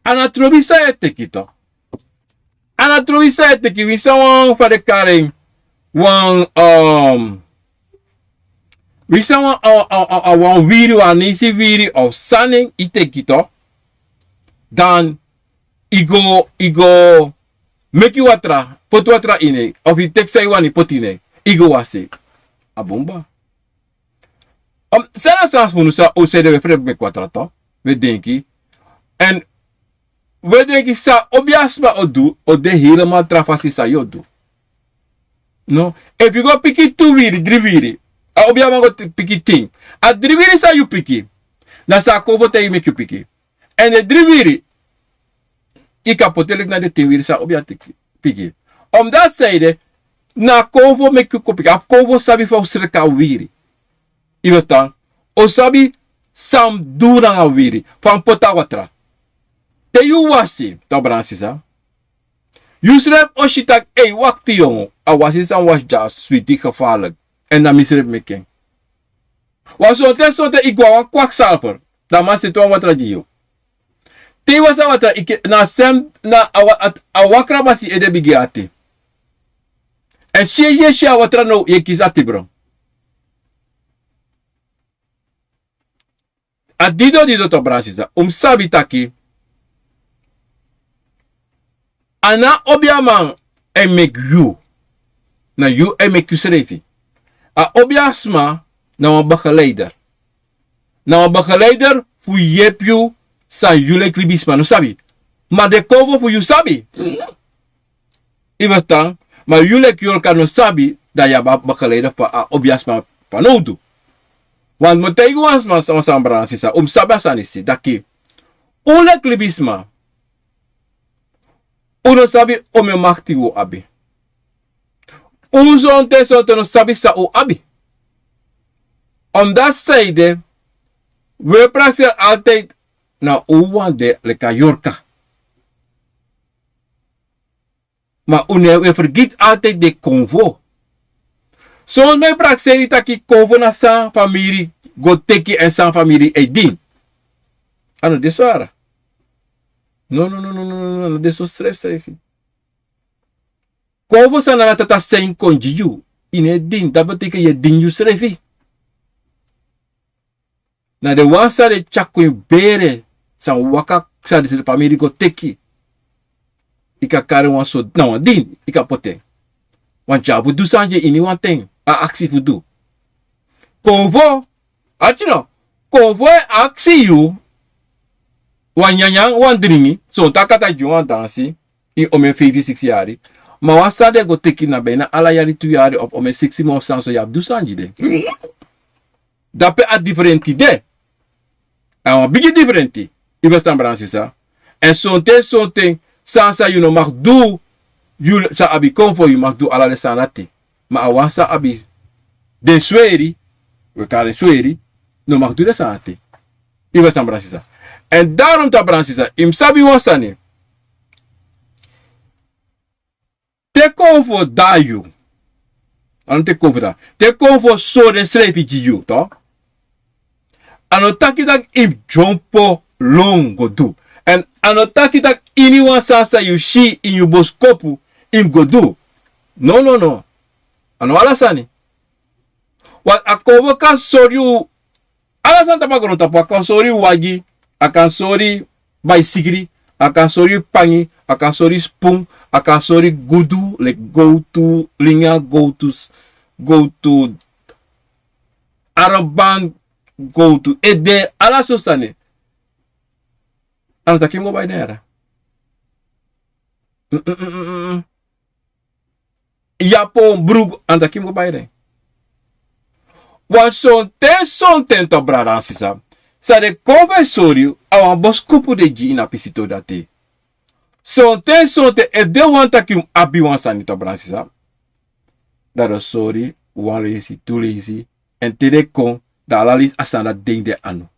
A no trobi san yu e teki tok'. A no trobi san yu e teki, winsi a wan fa den kari en, wan, um, winsi a wan, a, a, a, a wan wiri, wan nisi wiri of sani yu teki tok', dan yu go, yu go meki watra, poti watra ini en, of yu teki san yu wani poti ini en, yu go wasi. A bun kaba. Um, san na a sani fu unu san, un sede, we frei fu meki watra tok', we denki. Èn we denki san obiasma o du, o de helemaal tra fasi san yu o du. No, efu yu go piki tu wiri, dri wiri, a obiaman go t-, piki tin. A dri wiri san yu piki, na san a konfo taigi yu meki yu piki. Èn den dri wiri, yu kan poti en leki na den tin wiri san a obia teki, piki. Omdati san ede, na a konfo meki yu kon piki. A konfo sabi fa un sreka a wiri. Yu e ferstan? Un sabi san mus du nanga a wiri, fa mus poti a watra. Te yu wasi, tok' brada nanga sisa, yusrefi o si taki ei, wakti yongu, a wasi san mi wasi dya switi, gevaarlijk. Èn na misrefi meki en. Wan sonten sonten yu go na wan kwakzalver, dan a man seti wan watra gi yu. Te yu wasi a watra, yu ke-, na a sem, na a wa-, a, a wan krabasi ede bigin ati. Èn si yu e si a watra now, yu e kisi atibron. A dido dido, tok' brada nanga sisa, un mus sabi taki a no a obiaman e meki yu. Na yu e meki yusrefi. A obiasma na wan begeleider. Na wan begeleider fu yepi yu san yu leki libisma no sabi. Ma den konfo fu yu sabi. Yu e ferstan? Ma yu leki yorka no sabi, dan yu abi a begeleider fu a obiasma fanowdu. Want mi o taigi wan sma, wan sma, brada nanga sisa, un mus sabi a sani disi, taki un leki libisma, un no sabi omeni makti un o abi. Un sonten sonten no sabi san un abi. Omdati san ede, un e prakseri altijd na un wan de leki a yorka. Ma un no e fergiti altijd den konfo. Son sma e prakseri taki konfo na san famiri go teki èn san famiri e dini. A no de so, ara. No, no, no, no, no, no, no, a no de so srefsrefi. Konfo san Nana Tata seni kon gi yu, yu no e dini, dati betekent yu e dini yusrefi. Na den wan san den tyari kon ini bere, san waka, san den famiri go teki. Yu kan kari wan so, na wan dini, yu kan poti en. Want yu abi fu du sani gi en ini wan ten, a aksi fu du. Konfo, arki no, konfo e aksi yu wan nyanyan, wan dringi, son taki a taki gi yu wan dansi, ini omeni feifi, siksi yari. Ma wan san den go teki na bijna ala yari tu yari of omeni siksi mun of san so, yu abi fu du sani gi den. Dape a diferenti de. A wan bigi diferenti. Yu e ferstan, brada nanga sisa? Èn sonten sonten sani san yu no mag du, yu san abi konfo, yu mag du ala den sani dati. Ma a wan san abi den sweri, we kari en sweri, no mag du den sani dati. Yu e ferstan, brada nanga sisa? Èn daarom, tok' brada nanga sisa, yu mus sabi wan sani. Te konfo de na yu, a no te konfo de na, te konfo sori densrefi gi yu, tok', a no taki taki yu mus dyompo lon go du. Èn a no taki taki ini wan sani san yu si ini yu boskopu yu mus go du. No, no, no. A no ala sani. Want a konfo kan sori yu ala sani tapu a grontapu. A kan sori yu wagi, a kan sori baisikri, a kan sori yu pangi, a kan sori yu spun, a kan sori gudu, leki gowtu linga, gowtu s-, gowtu, Armban, gowtu, ede, ala so sani. A no taki mi go bai den yara. Yapon, brugu, a no taki mi go bai den. Wan sonten sonten, to brada nanga sisa, san den kon fu e sori yu, a wan boskopu den gi yu ini a pisi tori dati. Sonten sonten efu den wani taki yu mus abi wan sani, to brada nanga sisa, dan den o sori wan leisi, tu leisi, èn te den kon, dan ala leisi a sani dati de ini den anu,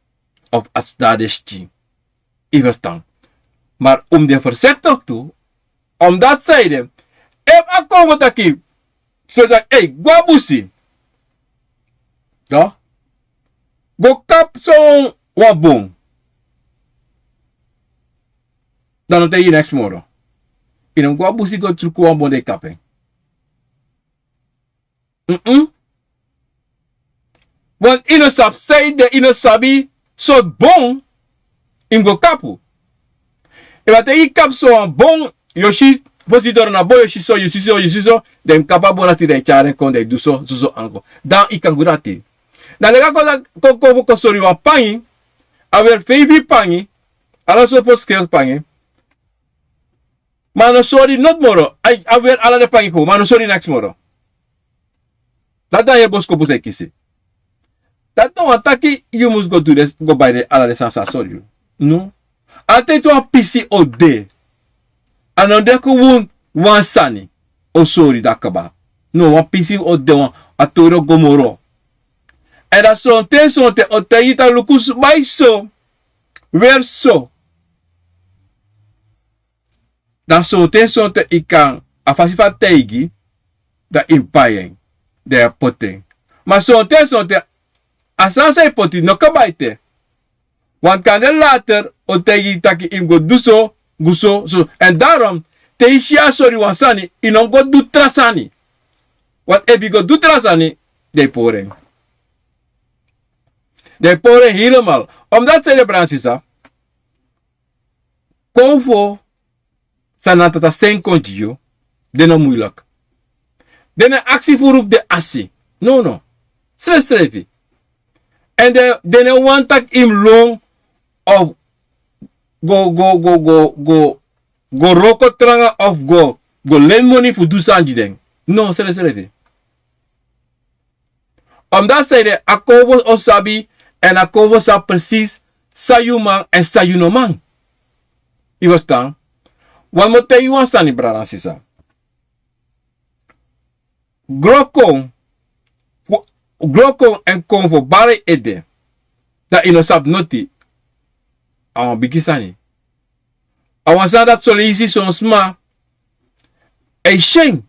of a sani dati de skin. Yu ferstan? Ma un mus de fersektik tu, omdati san ede, efu a kon go taki, so taki, ei, go a busi, go kapu sowan bon, dan no taigi yu neks moro. Yu no mus go a busi go truku wan bon dan yu kapu en. Want yu no sabi san ede, yu no sabi sortu bon yu mus go kapu. Efu a taigi yu kapu sowan bon, yu o si, fosi yu doro na bon, yu o si so, yu si so, yu si so, dan yu mus kapu a bon dati, dan yu tyari en kon, dan yu du so, soso anko, dan yu kan go dati. Dan leki a kon, kon, kon, kon sori wan pangi, a weri feifi pangi, ala sortu fosi skersi pangi. Ma a no sori noti moro, a weri ala den pangi kon, ma a no sori neks moro. Dati na a heri boskopu san yu kisi. Dati no wani taki yu mus go du den, go bai den, ala den sani san a sori yu. No. Altide wan pisi o de. A no de kon wan sani o sori, dan kaba. No, wan pisi o de, wan, a tori o go moro. Èn dan sonten sonten o taigi yu taki luku, bai so, weri so. Dan sonten sonten yu kan, a fasi fu a taigi, dan yu mus bai en, dan yu e poti en. Ma sonten sonten a sani san yu poti no kaba ete. Want kande later o taigi yu taki yu mus go du so, go so, so. Èn daarom, te yu si a sori wan sani, yu no mus go du tra sani. Want efu yu go du tra sani, dan yu pori en. Dan yu pori en helemaal. Omdati san ede, brada nanga sisa, konfo san Tata Sen kon gi yu, den no muilek. Den no e aksi furu fu den asi. No, no. Srefsrefi. Èn den, den no wani taki yu mus lon of go, go, go, go, go, go wroko tranga of go, go leni moni fu du sani gi den. No, srefsrefi. Omdati san ede, a konfo o sabi, èn a konfo sabi precies san yu man èn san yu no man. Yu ferstan? Wan mi o taigi yu wan sani, brada nanga sisa. Gron kon, gron kon èn konfo bari yu ede, dan yu no sabi noti. A wan bigi sani. A wan sani dati son leisi son sma e si en.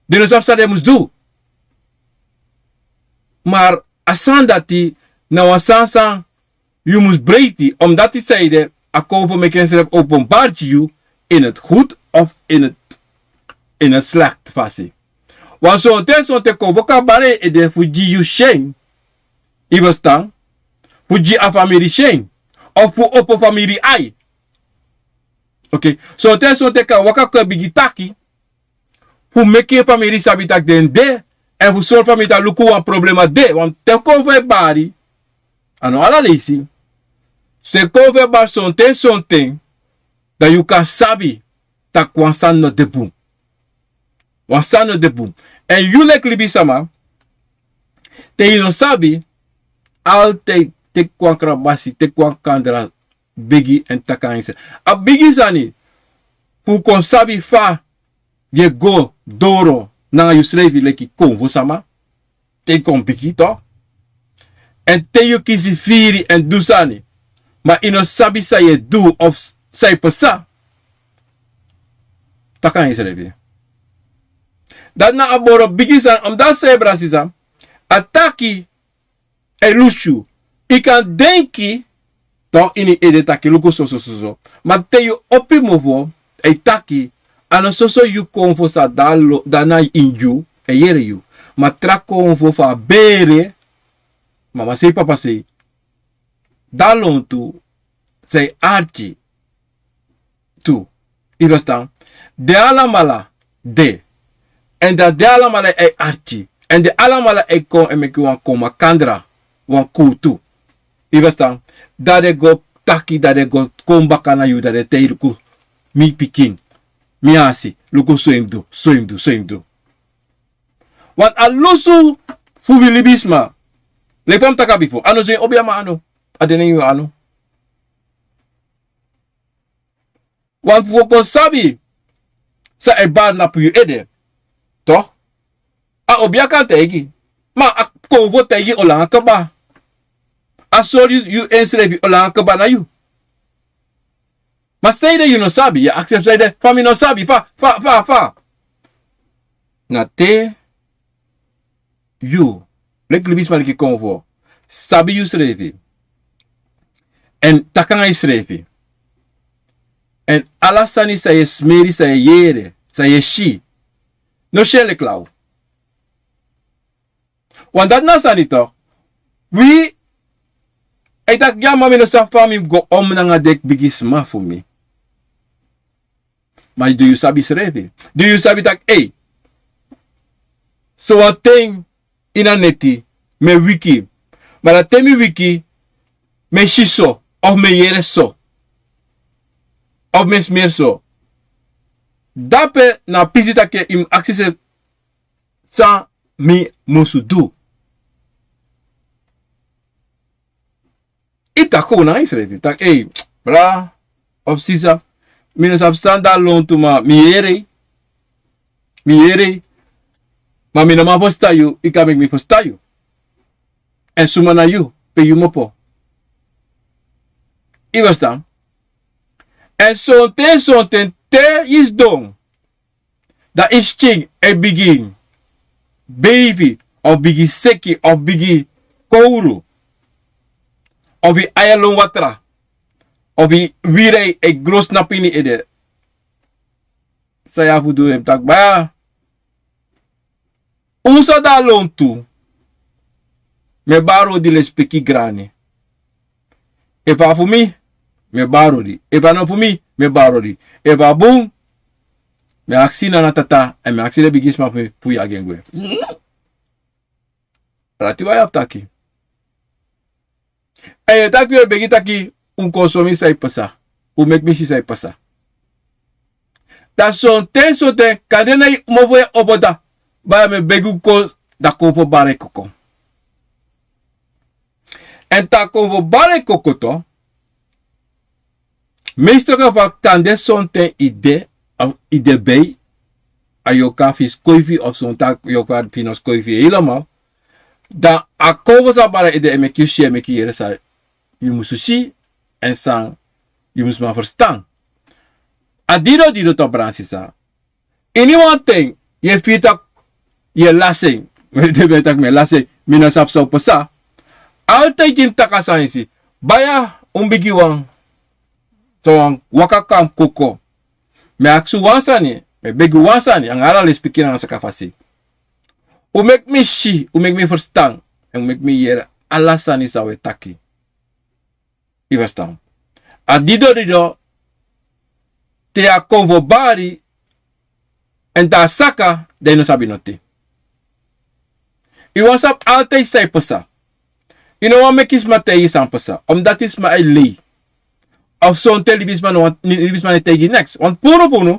Den no sabi san den mus du. Ma a sani dati na wan sani san yu mus breiti, omdati san ede, a konfo meki ensrefi openbaar gi yu, in het goed of in het, in het slecht fasi. Wan sonten sonten konfo kan bari yu ede fu gi yu syen. Yu ferstan? Fu gi a famiri syen. Of fu opo famiri ai. Oké. Sonten sonten kan waka kon e bigin taki fu meki en famiri sabi taki den de, èn fu sori famiri taki luku, wan problema de. Want te konfo e bari, a no ala leisi. Te konfo e bari, sonten sonten, dan yu kan sabi taki wan sani no de bun. Wan sani no de bun. Èn yu leki libisama, te yu no sabi, altijd teki wan krabasi, teki wan kandra, begi èn taki nanga yusrefi. A bigi sani fu kon sabi fa yu e go doro nanga yusrefi leki konfo sama. Te yu kon bigi, toch. Èn te yu kisi firi èn du sani, ma yu no sabi san yu e du of san e pasa, taki nanga yusrefi. Dati na a moro bigi sani, omdati san yu, brada sisa, a taki e lusu yu. Yu kan denki, toch, ini yu ede taki luku soso soso. Ma te yu opo yu mofo, e taki, a no soso yu konfo sa de na ini yu, e yere yu. Ma tra konfo fu a bere, mama sei, papa sei, de na lontu, san e arki tu. Yu ferstan? Den alamala de. Èn dan den alamala e arki. Èn den alamala e kon e meki wan kon makandra, wan kuutu. Yu ferstan? Dan den go taki, dan den go kon baka na yu, dan den taigi luku, mi pikin, mi asi, luku so yu mus du, so yu mus du, so yu mus du. Wan a lusu fu wi libisma. Leki fa mi taki a bifo, a no so yu obi a man anu. A de na yu anu. Wan fu o kon sabi san e bari na pu yu ede. Tok, a obi a kan taigi. Ma a kon fu o taigi o langa kaba. A sori yu ensrefi o langa kaba na yu. Ma sanede yu no sabi, yu e aksi fu sanede fa mi no sabi fa, fa, fa, fa. Na te yu, leki libisma leki kon fu o, sabi yusrefi. Èn taki nanga yusrefi. Èn ala sani san yu e smeri, san yu e yere, san yu e si, no si en leki law. Wan dati na a sani tok. Wi e taki ya, ma mi no sabi fa mi mus go om nanga den bigisma fu mi. Ma di yu sabi srefi, di yu sabi taki, ei, sowan ten ini a neti mi e wiki. Ma dan te mi wiki, mi e si so, of mi e yere so, of mi e smeri so. Dape na a pisi taki yu mus aksi srefi san mi musu du. Yu taki kon nanga yusrefi taki, ei, bra of sisa, mi no sabi san de a lontu, ma mi yere, mi yere. Ma mi no man ferstan yu, yu kan meki mi ferstan yu. Èn suma na yu pe yu kmopo. Yu ferstan? Èn sonten, sonten te yu sidon, dan yu skin e bigin beifi, of bigin seki, of bigin kowru, of yu ai e lon watra, of yu wiri e gron snapu ini ede. San yu abi fu du? Yu mus taki, baya, un sa de a lontu, mi e bari odi lespeki grani. Efu a fu mi, mi e bari odi. Efu a no fu mi, mi e bari odi. Efu a bun, mi e aksi nana tata, èn mi e aksi den bigisma fu mi fu yagi en gwe. Dati wan yu abi taki. Èn yu e taki, yu e begi taki, un kon sori mi san e pasa, un meki mi si san e pasa. Dan sonten, sonten kande na yu mofo e opo, dan baya, mi e begi un kon, dan kon fu o bari e koko. Èn te a kon fu o bari e koko tu, meestal geval kande sonten yu de, yu de bij a yorka fu yu skoifi, of sonten a yorka fu yu no skoifi helemaal. Dan a kon fu san bari ede e meki yu si, e meki yu yere san yu musu si, èn san yu musu man ferstan. A didon, didon tu, brada, sisa. Iniwan ten yu e firi taki yu e lasi en. Mi e taki mi e lasi en, mi no sabi san o pasa. Altide yu mus taki a sani disi. Baya, un bigi wan, sowan waka kon na mi koko. Mi e aksi un wan sani, mi e begi un wan sani, nanga ala lespeki nanga sakafasi. Un meki mi si, un meki mi ferstan, èn un meki mi yere ala sani san un e taki. Yu ferstan? A didon, didon, te a kon fu o bari, èn te a saka, dan yu no sabi noti. Yu wani sabi altide san e pasa. Yu no wani meki sma taigi yu san pasa, omdati sma e lei. Of sonten libisma no wani, libisma no e taigi yu neks. Want furu furu,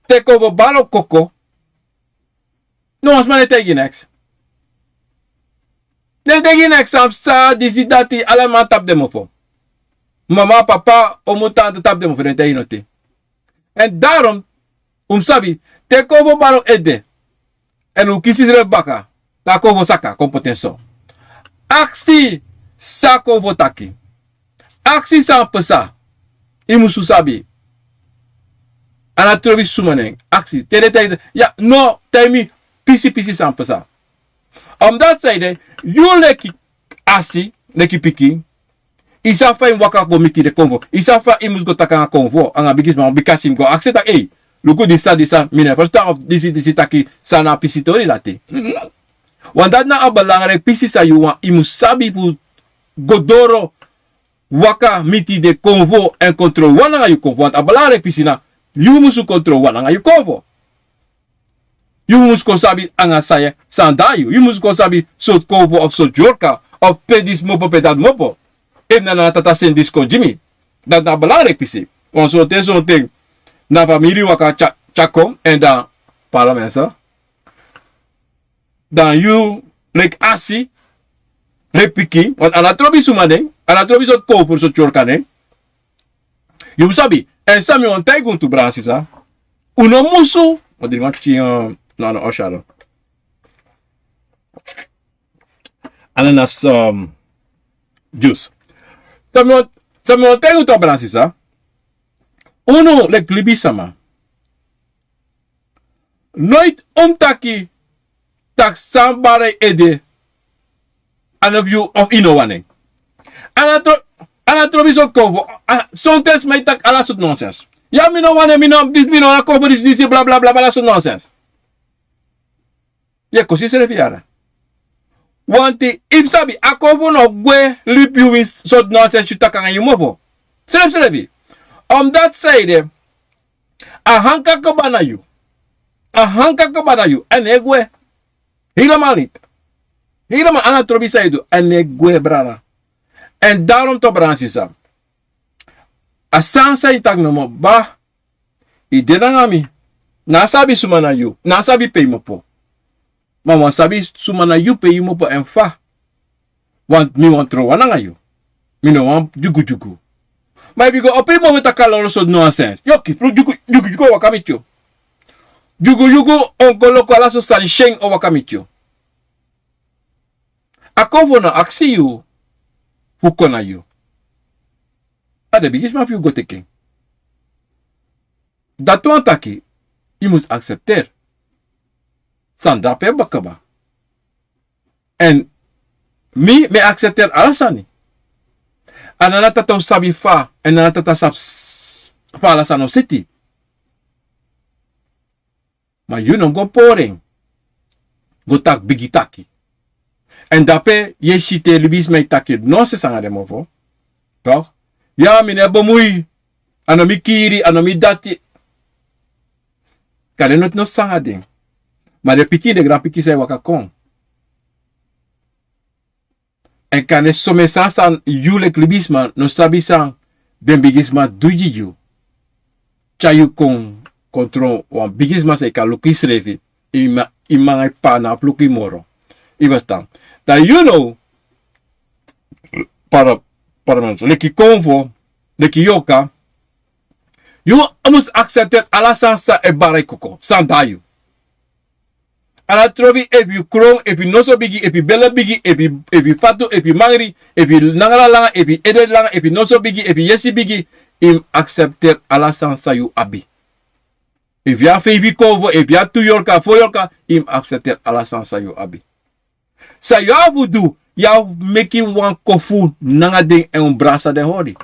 te kon fu o bari o koko, no wan sma no e taigi yu neks. Den e taigi yu neks, san pasa, disi, dati, ala man tapu den mofo. Mama, papa, omu, tanta tapu den mofo, den e taigi yu noti. Èn daarom, un mus sabi, te kon fu o bari ede, èn un kisi srefi baka, dan a kon fu o saka, kon poti en so. Aksi san a kon fu o taki. Aksi san pasa. Yu musu sabi. A no trobi suma nen. Aksi. Te den taigi, ya, no, taigi mi pisi pisi san pasa. Omdati sanede, yu leki asi, leki pikin, yu sabi fa yu mus waka go miti den konfo. Yu sabi fa yu mus go taki nanga konfo, nanga bigisma, bika yu mus go aksi taki, ei, luku disi san, disi san, mi no e ferstan, of disi, disi taki san na a pisi tori dati. Want dati na a belangrijk pisi san yu wani, yu mus sabi fu go doro waka miti den konfo èn kontrol wan nanga yu konfo. Want a belangrijk pisi na yu musu kontrol wan nanga yu konfo. Yu mus kon sabi anga san yu, san de na yu. Yu mus kon sabi sortu konfo of sortu yorka of pe disi mopo, pe dati mopo. Efu na, na tata seni disi kon gi mi. Dati na belangriki pisi. Wan sonten, sonten na famiri waka tya, tya kon èn dan, pardon mensen. Dan yu leki asi, leki pikin, want a no trobi suma nen, a no trobi sortu konfo, sortu yorka nen. Yu mus sabi, èn san mi wani taigi unu tu, brada sisa. Un no musu, o dringi wan pikin, eh, no, no, oshado. Ananas, um, juice. San mi wani, san mi wani taigi unu tu, brada sisa. Unu leki libisama. Noiti un mus taki taki san bari ede. A no fu yu of yu no wani en. A no tro-, a no trobi sortu konfo. A, sonten sma e taki ala sortu nonsens. Ya, mi no wani en, mi no, disi, mi no wani a konfo disi, disi, bla, bla, bla, bla, ala sortu nonsens. Yu e kosi yusrefi yara. Want yu mus sabi, a konfo no o gwe libi yu winsi sortu nonsens yu taki nanga yu mopo. Srefsrefi. Omdati san ede, a hanka kaba na yu. A hanka kaba na yu. Èn a no e gwe. Helemaal niet. Helemaal, a no trobi san yu du, a no e gwe, brada. Èn daarom tu, brada sisa. A sani san yu taki nomo, ba, yu de nanga mi. Na sabi suma na yu, na sabi pe yu mopo. Ma wan sabi suma na yu, pe yu mopo èn fa. Want mi wani trowan nanga yu. Mi no wani dyugudyugu. Ma efu yu go opo yu mofu e taki ala sortu nonsens, yu o kisi dyugu, dyugudyugu o waka miti yu. Dyugudyugu, onkoloku, ala sortu sani syen o waka miti yu. A konfo no aksi yu fu kon na yu. A den bigisma fu yu go teki en. Dati wani taki, yu mus aksepteri. San de ape kaba. Èn mi, mi e aksepteri ala sani. A no na tata o sabi fa, èn a no na tata sabi s-, fa ala sani o seti. Ma yu no go pori en go taki bigi taki. Èn dape yu e si te libisma e taki nonsens nanga den mofo. Toch? Ya, mi no e bemui. A no mi kiri, a no mi dati. Kande noti no sanga den. Ma den pikin, den granpikin san e waka kon. Èn kande somen sani san yu leki libisma no sabi san den bigisma du gi yu. Tyari yu kon, kon tron wan bigisma san yu kan luku yusrefi. Yu ma-, yu mama, yu p'pa no abi luku yu moro. Yu e ferstan. Dan yu no, para, para mensen, leki konfo, leki yorka, yu mus aksepteri ala sani san e bari koko, san de na yu. A no trobi efu yu kron, efu yu noso bigi, efu yu bele bigi, efu yu, efu yu fatu, efu yu mangri, efu yu nangala langa, efu yu ede langa, efu yu noso bigi, efu yu yesi bigi, yu mus aksepteri ala sani san yu abi. Efu yu abi feifi konfo, efu yu abi tu yorka, fo yorka, yu mus aksepteri ala sani san yu abi. San yu abi fu du, yu abi meki wan kofu nanga den èn un brasa den hori.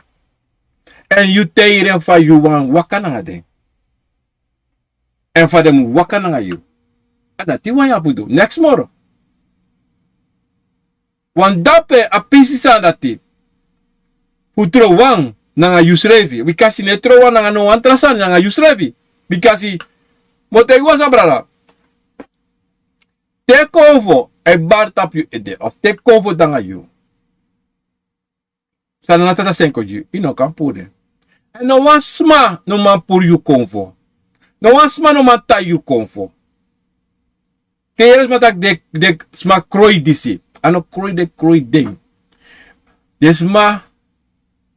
Èn yu taigi den fa yu wani waka nanga den. Èn fa den mus waka nanga yu. A dati wan yu abi fu du. Neks moro. Want dape a pisi sani dati fu trowan nanga yusrefi. Bikasi yu no e trowan nanga no wan tra sani, nanga yusrefi. Bikasi, mi o taigi wan sani, brada. Te konfo e bari tapu yu ede, of te konfo de nanga yu. San na tata seni kon gi yu, yu no kan puru den. Èn no wan sma no man puru yu konfo. No wan sma no man tai yu konfo. Te yu yere sma taki den, den sma kroi disi. A no kroi den kroi den. Den sma,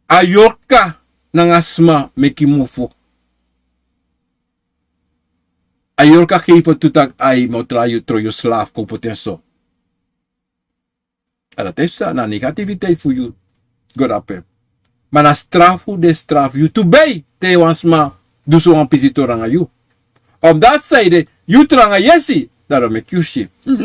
a yorka nanga sma meki mofu. A yorka gefi tu taki ai, mi o tron yu, tron yu slafu kon poti en so. A dati e psa, na negativiteit fu yu go dape. Ma na strafu den e strafu yu tu bei te wan sma du so wan pisi tron nanga yu. Omdati san ede, yu tron nanga yesi, dati o meki yu si. Yu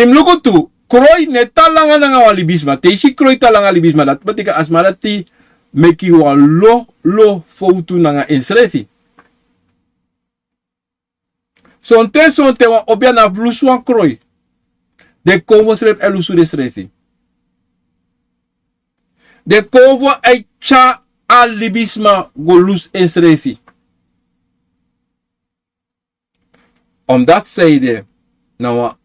mus luku tu, kroi no e tan langa nanga wan libisma. Te yu si kroi tan langa libisma, dati betekent a sma dati meki wan lo, lo fowtu nanga ensrefi. Sonten, sonten wan obiana fu lusu wan kroi. Den konfo srefi e lusu densrefi. Den konfo e tyari a libisma go lusu ensrefi. Omdati san ede na wan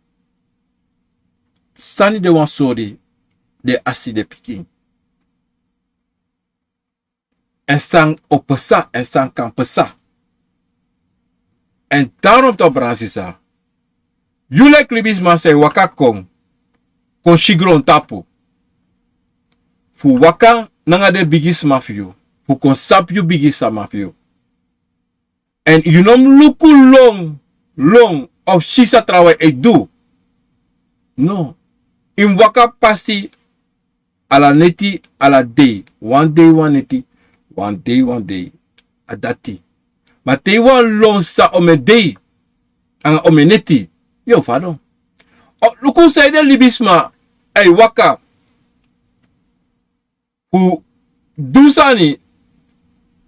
sani de wan sori, den asi den pikin. Èn san o pesa èn san kan pesa. Èn darom toki brada sisa, yu leki libisma san e waka kon kon si grontapu fu waka nanga den bigisma fu yu, fu kon sabi yu bigisma fu yu. Èn yu no mus luku lon lon of si san trawan e du. No. Yu mus waka pasi ala neti, ala dei, wan dei wan neti, wan dei wan dei. A dati. Ma te yu wani lon san omen dei nanga omen neti, yu o fadon. Luku san ede libisma e waka fu du sani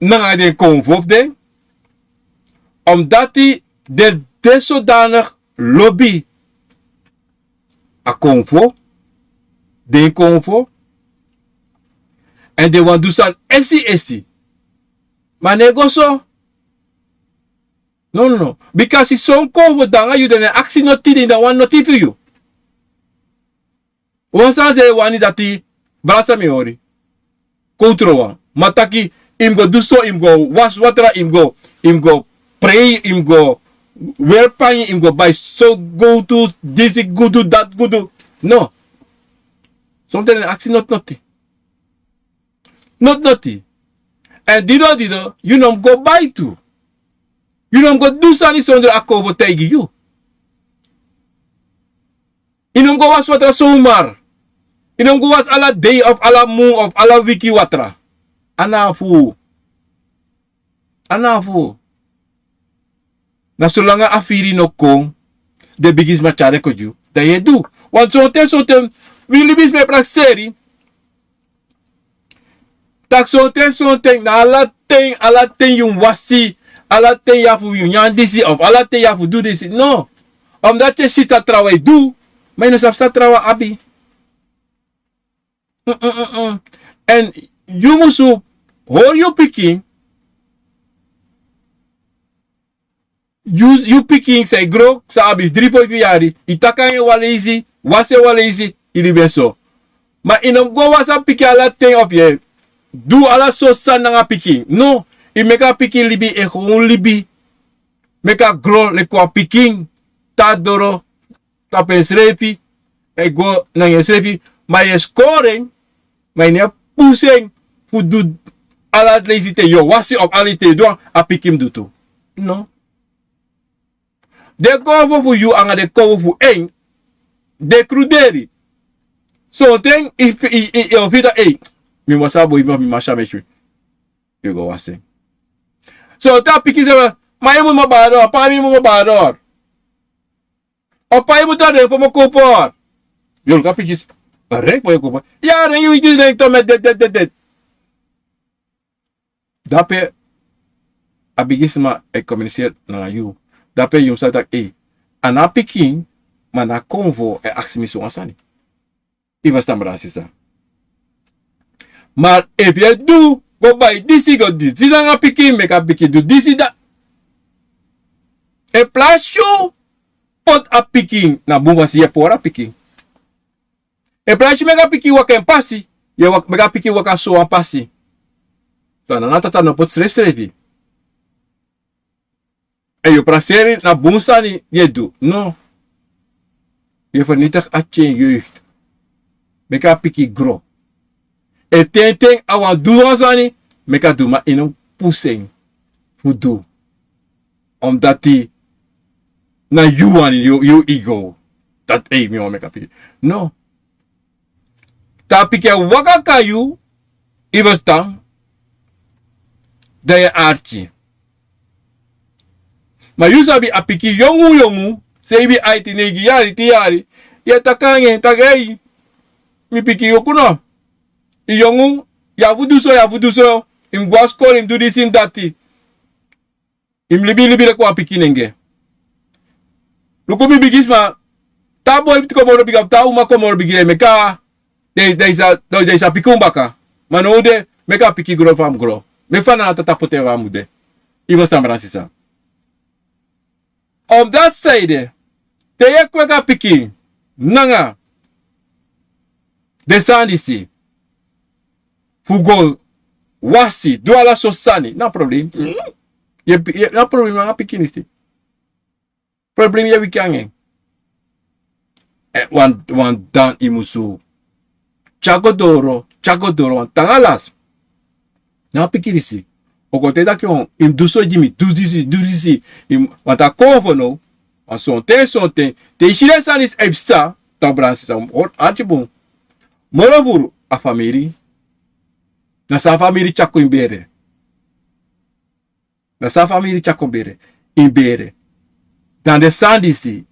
nanga den konfo fu den. Omdati den de sodanik lobi a konfo, den konfo, èn den wani du sani esi esi. Ma no e go so. Nonono. Bika si son konfo de nanga yu den no e aksi noti, den no wani noti fu yu. Wan sani san yu e wani dati, brasa mi hori. Kowtrowan ma taki, yu mus go du so, yu mus go wasi watra, yu mus go, yu mus go prei, yu mus go weri panyi, yu mus go bai so gowtu, disi gudu dati gudu. No. Sonten den aksi noti noti. Noti noti. Èn dido dido yu no mus go bai tu. Yu no mus go du sani sondro a kon fu taigi yu. Yu no mus go wasi watra somar. Yu no mus go wasi ala dei of ala mun of ala wiki watra. A na a fu unu. A na a fu unu. Na solanga a firi no kon, den bigisma tyari en kon gi yu, dan yu e du. Wantu sonten sonten wi libisma e prakseri. Tak' sonten sonten na ala ten ala ten yu mus wasi, ala ten yu abi fu yu nyan disi of ala ten yu abi fu du disi no. Omdati yu e si san trawan e du, ma yu no sabi san trawan abi. Èn yu musu hori yu pikin. Yu pikin san e gro san abi dri foifi yari, yu taki nanga en wan leisi, wasi en wan leisi, yu libi en so. Ma yu no mus go wasi a pikin ala ten of yu e du ala sortu sani nanga a pikin no. Yu meki a pikin libi en gewon libi. Meki a gro leki wan pikin, tan doro tapu ensrefi, e go nanga ensrefi. Ma yu e skori en, ma yu no e pusu en fu du ala leisi te yu o wasi of ala leisi te yu du wan a pikin mus du tu. No. Den konfo fu yu anga den konfo fu en, den kruderi. Sonten yu o firi dati ei, mi mus wasi a boi mi o mi masi a mesi. Yu go wasi en. Sonten a pikin seri ma yu mus mo baador pai mi mus mo baador. O pai mus tan den fu mo kon por. Yu o luku a pikin seri ren fu yu o kon por. Yu a ren yu witi ren tomet dede dede. Dape a bigisma e kominiseri nanga yu. Dape yu mus sabi tak' ei, a na a pikin, ma na a konfo e aksi mi sowan sani. Yu ferstan brada sisa. Ma efu yu e du go bai disi go disi nanga pikin meki a pikin du disi dati. En plasi yu poti a pikin na bun fasi yu e pori a pikin. En plasi yu meki a pikin waka en pasi, yu e meki a pikin waka sowan pasi. So a na na tata no poti srefsrefi. Èn yu o prakseri na bun sani yu e du no. Yu e fernitigi a tyen yu e meki a pikin gro. Efu ten ten a wani du wan sani, meki a du ma yu no mus pusu en fu du. Omdati na yu wani yu igo. Dati ei mi wani meki a pikin no. Te a pikin e waka kon na yu, yu ferstan, dan yu e arki. Ma yu sabi a pikin yongu yongu, seibi aiti neigi yari tin yari, yu e taki nanga en taki ei, mi pikin yu o kon no. Yu yongu, yu abi fu du so yu abi fu du so. Yu mus go na skori yu mus du disi yu mus dati. Yu mus libi libi leki wan pikin nenge. Luku mi bigisma, te a boi kon moro bigi a fu te a uma kon moro bigi den e meki a den e sa piki un baka. Ma now de meki a pikin gro fa a mus gro. Meki fa na a tata poti en fa a mus de. Yu ferstan brada sisa. Omdati san ede, te yu e kweki a pikin nanga den sani disi fu go wasi, du ala sortu sani, na problem. Yu e pi- yu e- na problem nanga pikin disi. Problem yu e wiki nanga en. Wan dan yu musu tyari go doro, tyari go doro, want te nanga lasi na a pikin disi o kon taki, yu mus du so gi mi, du disi, du disi. Yu mus wani a konfo now. Wan sonten sonten te yu si den sani disi e psa, dan brada sisa, mus hori arki bun. Moro furu a famiri. Na so a famiri tyari kon ini bere. Na so a famiri tyari kon bere, ini bere. Dan den sani disi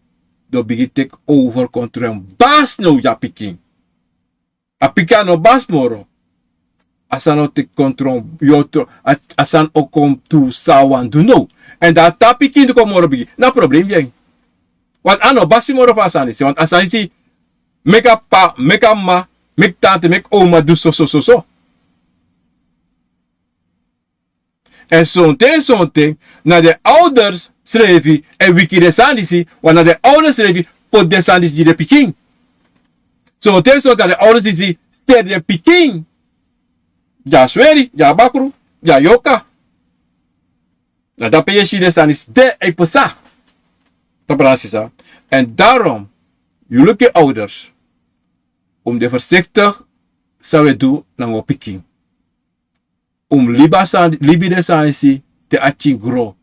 den o bigin teki over kontrol, en basi now gi a pikin. A pikin a no basi moro. A sani o teki kontrol, yu o tron, a sani o kon tu san a wani du now. Èn dan a tra pikin di kon moro bigi, na problem gi en. Want a no basi moro fu a sani disi, want a sani disi meki a p'pa, meki a m'ma, meki tante, meki oma du soso soso. Èn sonten sonten na den ouders srefi e wiki den sani disi, want na den ouders srefi poti den sani disi gi den pikin. Sonten sonten na den ouders disi seri den pikin. Di a sweri, di a bakru, di a yoka. Na dape yu e si den sani disi de e psa. Tapu na sisa. Èn darom yu luku yu ouders, un mus de fersektigi san un e du nanga un pikin. Un mus libi a sani, libi den sani disi te a pikin gro.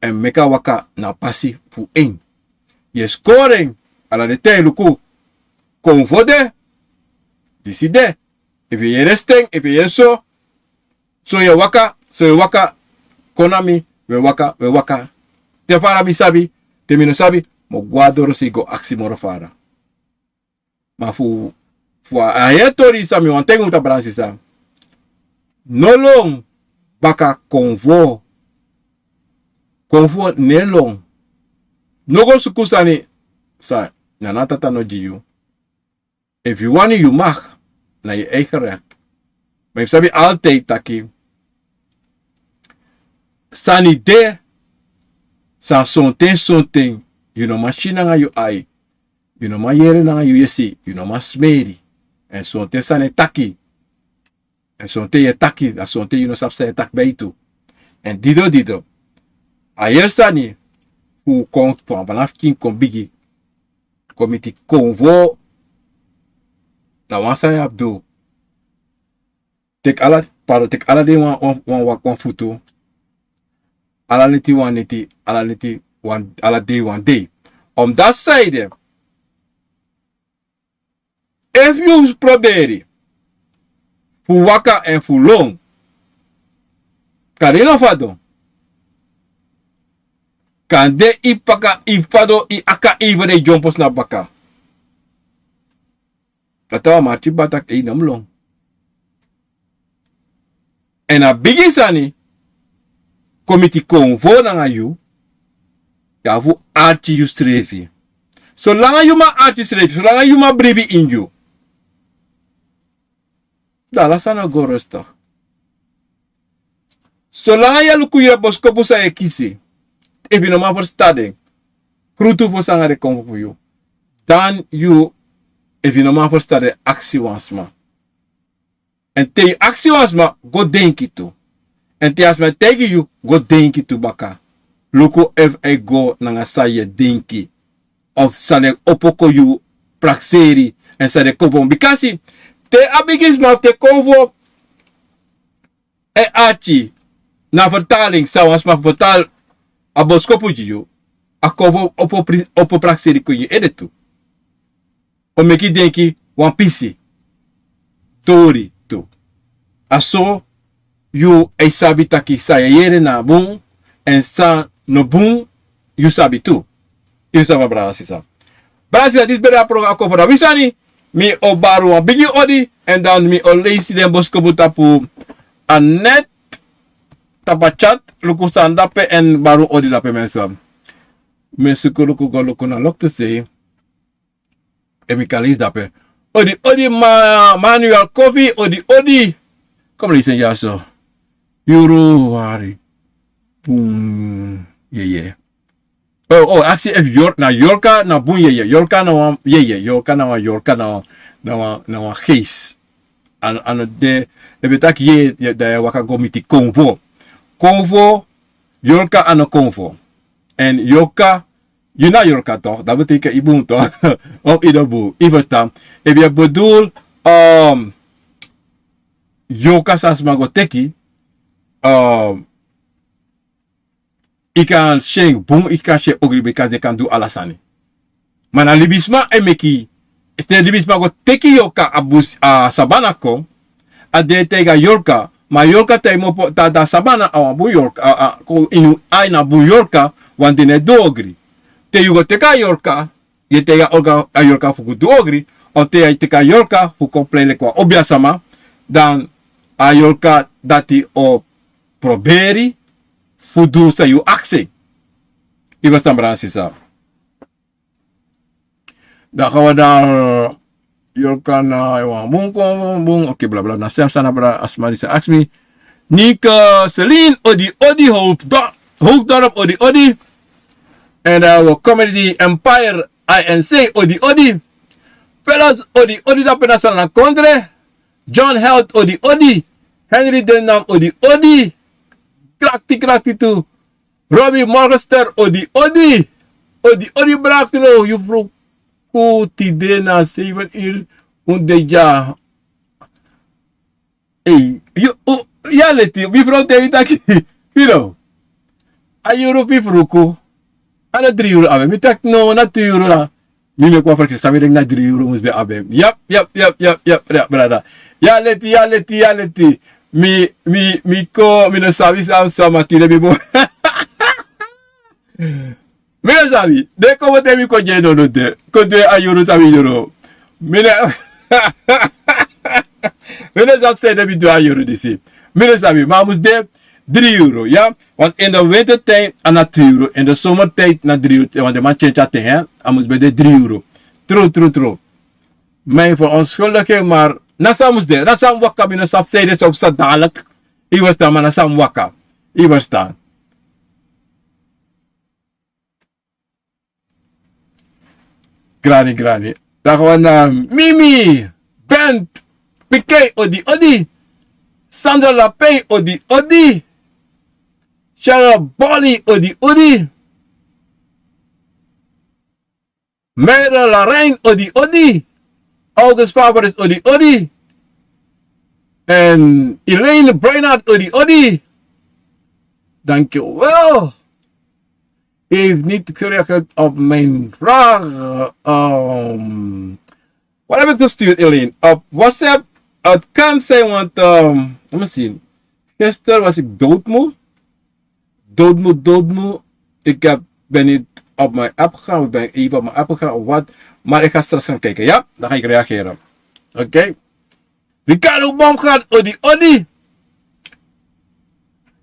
Èn meki a waka na a pasi fu en. Yu e skori en ala den ten, luku. Konfo de, disi de. Efu yu e yere sten, efu yu e yere so, so yu e waka, so yu e waka. Kon na mi, un e waka, un e waka. Te fara mi sabi, te mi no sabi, mi o go na dorosei go aksi moro fara. Ma fu, fu a heri tori san mi wani taigi un, tapu na sisa. No lon baka konfo. Konfo no e lon. No go suku sani san nana tata no gi yu. Efu yu wani yu mag, na yu eigen recht. Ma yu mus sabi altijd taki sani de san sonten sonten yu no man si nanga yu ai, yu no man yere nanga yu yesi, yu no man smeri. Èn sonten sani e taki. Èn sonten yu e taki, dan sonten yu no sabi san yu e taki beitu. Èn didro didro, a heri sani fu kon, fu a bana pikin kon bigi, kon miti konfo. Na wan sani yu abi du. Teki ala, pardon, teki ala dei wan, wan, wan, wan futu. Ala neti wan neti, ala neti wan, ala dei wan dei. Omdati san ede, efu yu proberi fu waka èn fu lon, kari no fadon. Kande yu paka, yu fadon, yu aka, yu fadon e dyompo na baka. Dati a wan marki baka taki ei, no mus lon. Èn a bigi sani, kon miti konfo nanga yu, yu abi fu arki yusrefi. Solanga yu man arki srefi, solanga yu man bribi ini yu, dan ala sani o go rustig. Solanga yu e luku yu boskopu san yu e kisi, efu yu no man ferstan den krutu fosi nanga den konfo fu yu, dan yu, efu yu no man ferstan den, aksi wan sma. Èn te yu aksi wan sma, go denki tu. Èn te a sma e taigi yu, go denki tu baka. Luku efu a e go nanga san yu e denki. Of san den opo kon yu prakseri, èn san den konfo. Bikasi te a bigi sma fu te konfo e arki na fertaling, san wan sma fertal a boskopu gi yu, a konfo opo pri-, opo prakseri kon yu ede tu. O meki yu denki wan pisi tori tu. A so yu e sabi taki san yu e yere na bun, èn san no bun, yu sabi tu. Yu sabi, brada sisa. Brada sisa, disi ben de a program Konfo na wi sani. Mi o bari wan bigi odi, èn dan mi o leisi den boskopu tapu a net, tapu a chat, luku san de dape èn bari odi dape, mensen. Mi suku luku go luku na loktu sei. Èn mi kan leisi dape. Odi, odi, ma, Manuel Kofi, odi, odi. Kon leisi en dyaso. Yuru wari. Bun. Yeye. Oh, oh, aksi efu York, na Yorka na bun yeye. Yorka na wan yeye. Yorka na wan, Yorka na wan, na wan, na wan geest. Ano, ano de, efu taki yeye, dan yu waka go miti konvo. Konvo, Yorka ano konvo. En Yorka, yu na Yorka toch? Dat betekent yu bun toch? Of yu no bun, yu verstaan. Efu yu bedoel, um, Yorka san sma go teki, um, yu kan si en bun, yu kan si en ogri, bika den kan du ala sani. Ma na libisma e meki, te libisma go teki Yorka a bus, a sabana kon, a de taigi a Yorka, ma Yorka taigi mopo taki a sabana a wan bun Yorka, a, a, kon ini ai na bun Yorka, want den no e du ogri. Te yu go teki a Yorka, yu e taigi a Yorka, a Yorka fu go du ogri, of te yu e teki a Yorka fu kon prei leki wan obiasama, dan a Yorka dati o proberi fu du san yu aksi en. Yu ferstan, brada nanga sisa? Dan gaan we naar Yorka na wan bun kon, bun. Oké, bla bla. Na sem san a brada, a sma disi aksi mi. Nike, Celine, odi odi, Hoofddorp, Hoofddorp, odi odi. En dan we comedy Empire, I N C, odi odi. Fellas, odi odi, dape na Sranan Kondre. John Held, odi odi. Henry Denam, odi odi. Krakti krakti tu. Robbie Morgenster, odi odi. Odi odi, brakno, yu fruku tide na seven uur un de dya. Ei, yu, u, ya leti, mi frow taigi mi taki, yu no, a yuru fu yu fruku, a no dri yuru abi. Mi taki no, na tu yuru na. Mi meki wan ferkisi, san mi denki na dri yuru mus ben abi. Yap, yap, yap, yap, yap, yap, brada. Ya leti, ya leti, ya leti. Mi, mi, mi kon, mi no sabi san, san, ma tide mi bo. Mi no sabi. Den kon bote mi kon dye no no de. Kon du a yuru san mi yuru. Mi no, mi no sabi san den mi du a yuru disi. Mi no sabi. Ma a mus de dri yuru, ya. Want in de wintertijd a na tu yuru. In de zomertijd na dri yuru. Want den man tyentya ten, hè. A mus ben de dri yuru. Tru, tru, tru. Mijn verontschuldiging, maar na san mus de. Na san waka, mi no sabi san de, so sa dadelijk. Yu verstan, ma na san waka. Yu verstan. Grani, grani. Dan gaan we naar Mimi Bent. Pikei, odi odi. Sandra Lapei, odi odi. Shara Boli, odi odi. Meire Larijn, odi odi. August Fabris, odi odi. En Elaine Breinhart, odi odi. Dankjewel. U heeft niet gereageerd op mijn vraag. Ehm, wat heb ik gestuurd, Elaine? Op WhatsApp? Het kan zijn, want, ehm, let me zien. Gisteren was ik doodmoe. Doodmoe, doodmoe. Ik heb, ben niet op mijn app gegaan. Ik ben even op mijn app gegaan of wat. Maar ik ga straks gaan kijken, ja? Dan ga ik reageren. Oké? Ricardo Baumgart, odi odi.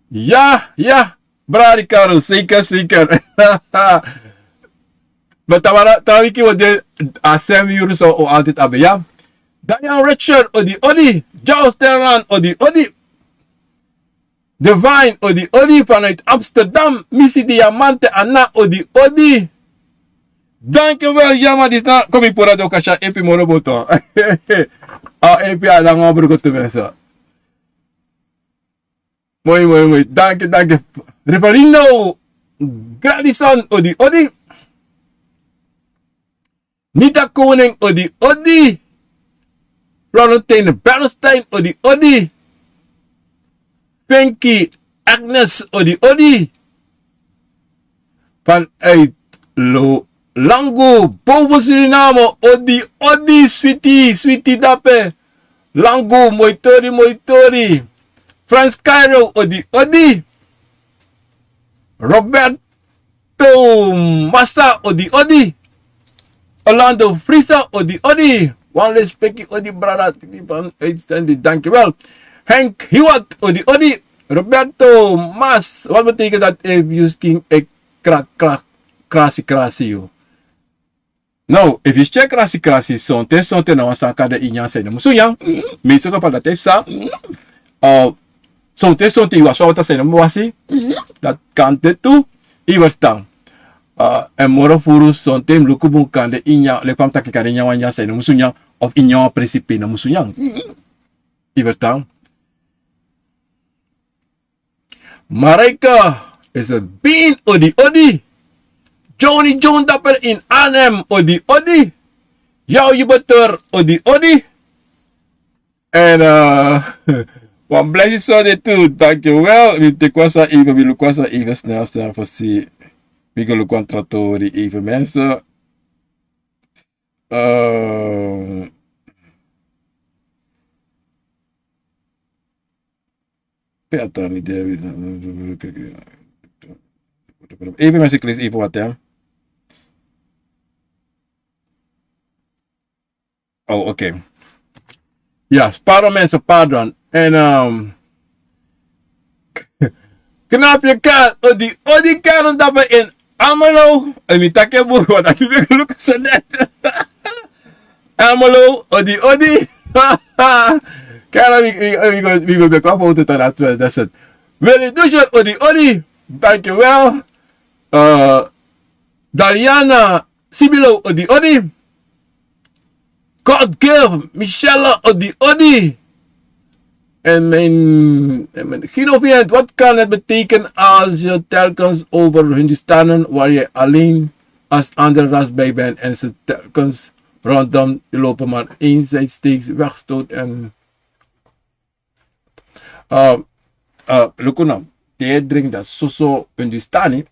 Ya, ya. Brada Ricardo, zeker, zeker. Ma trawan, trawan wiki wi o de a sem yuru san wi o altijd abi, ya. Daniel Richard, odi odi. Charles Terran, odi odi. Divine, odi odi, vanuit Amsterdam. Misi Diamante, Anna, odi odi. Dankjewel, ya man, disi na kon mi puru a den okasi a epi moro boto. A epi a langa wan bruku tu, mensen. Moi, moi, moi. Danki, danki. Riverino Gradison, odi odi. Nita Koning, odi odi. Florentine Bernstein, odi odi. Pinky Agnes, odi odi. Vanuit Lo-, Langu, boven Suriname, odi odi, switi, switi dape. Langu, moi tori, moi tori. Frans Cairo, odi odi. Roberto Massa, odi odi. Orlando Frisa, odi odi. Wan lespeki, odi brada, tiki fan uitzending, dankjewel. Henk Hiwat, odi odi. Roberto Mas, wat betekent dat, efu yu skin e kra-, kra-, krasi krasi yu? Nou, efu yu skin e krasi krasi, sonten, sonten na wan sani kan de yu nyan san yu no musu nyan. Mi so kan fa dati e psa. Sonten, sonten yu wasi wan water san yu no musu wasi. Dati kan de tu. Yu verstan. Èn moro furu sonten mi luku bun kande ini a leki fa mi taki kande ini a wan nyansa ini a musu nyan, of ini a wan presi pe ini a musu nyan. Yu ferstan? Marika is a bin odi odi. Joni jon daper ini anem odi odi. Yaw yu beter odi odi. Èn wan blesi soni tu. Danki wel mi teki wan san even mi luku wan san even snel snel fosi. Mi go luku wan tra tori even mense. Pe a tani de. Even mense kris even wat hem. Oh, oké. Ya sparo mense pardon. Èn knapu yu kan odi odi kan dape in amelo. Èn mi taki en bun want a tu ben luku so net. Amelo odi odi. Kara mi go mi go beko a foto tan na twelve desert. Weli dusi odi odi. Danki wel. Daliana sibilo odi odi. God give Michelle odi odi. En mijn, en mijn Gino vindt, wat kan het betekenen als je telkens over Hindustanen, waar je alleen als andere ras bij bent en ze telkens rondom je lopen, maar eenzijds steeds wegstoot en Luku no, te yu e dringi dati soso Hindustani,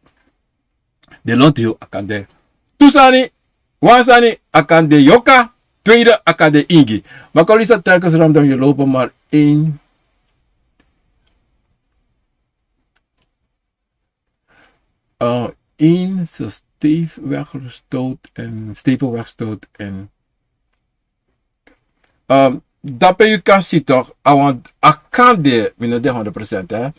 den lontu yu a kan de tu sani. Wan sani a kan de yoka, tweede a kan de ingi. Ma kon lisa telkens rondom yu lopen maar één. Een stevig weggestoot en stevig weggestoot en dape yu kan si tok a wan a kan de mi no de honderd procent hè.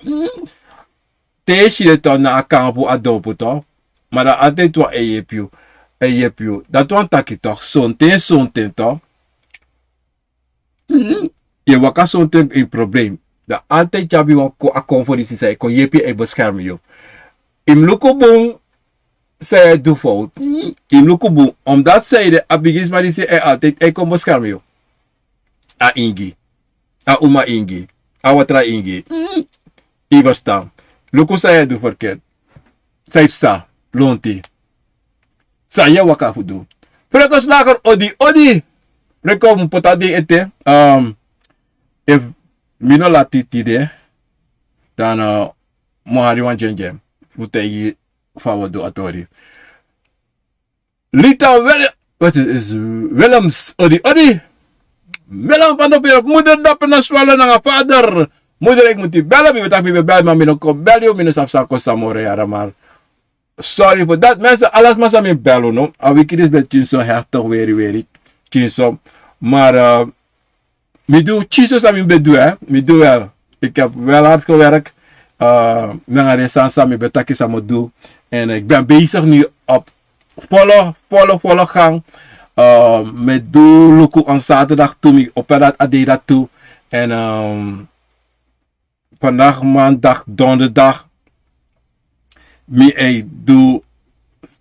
Te yu si de tok na a kampu a dompu tok. Ma dan altijd wan e yepi yu e yepi yu dati wan taki tok sonten sonten tok. Yu e waka sonten in problem. Dan altijd yu abi wan a konfo disi san e kon yepi yu e beskermi yu. Yu mus luku bun san yu e du fowtu. Yu mus luku bun omdati san yu de a bigisma disi e altijd e kon beskermi yu. A ingi, a uma ingi, a watra ingi. Yu ferstan? Luku san yu e du ferkert. San yu psa lonti. San yu e waka fu du? Freko slager odi odi. Freko mi poti a dei ete. Efu mi no lati tide dan mi o hari wan dyendyen fu taigi fa wi o du a tori. Lita willems odi odi. Melan fan de wereld moeder dape na swalo nanga vader. Moeder iki muti bel mi ben taki mi ben bel ma mi no kon bel yu mi no sabi san kon samore yara mar. Sorry for that mensen alasma san mi bel unu a wiki disi ben tyinso heftig weri weri tyinso. Maar mi du tyinso san mi ben du hè. Mi du wel. Ik heb wel hard gewerkt. Nanga den sani san mi ben taki san mi o du. En ik ben bezig nu op volle volle volle gang. Mi e du luku on zaterdag tu mi open dat a dei dat tu. En vandaag maandag donderdag. Mi e du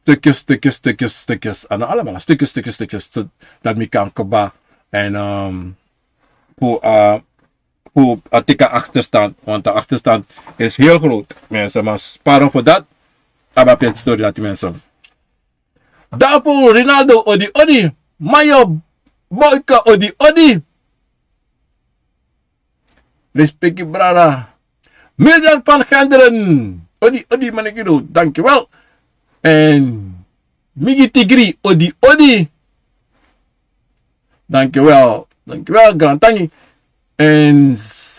stukjes stukjes stukjes stukjes a no alamala stukjes stukjes stukjes. Dat mi kan keba en fu a fu a teki a achterstand want a achterstand is heel groot. Mensen maar sparen voor dat. Abi a peti story dati mensen. Dapu rinaldo odi odi. Mayo boyka odi odi. Respeki brada. Medan van genderen odi odi manekido danki wel. En migi tigri odi odi. Danki wel danki wel grantangi. En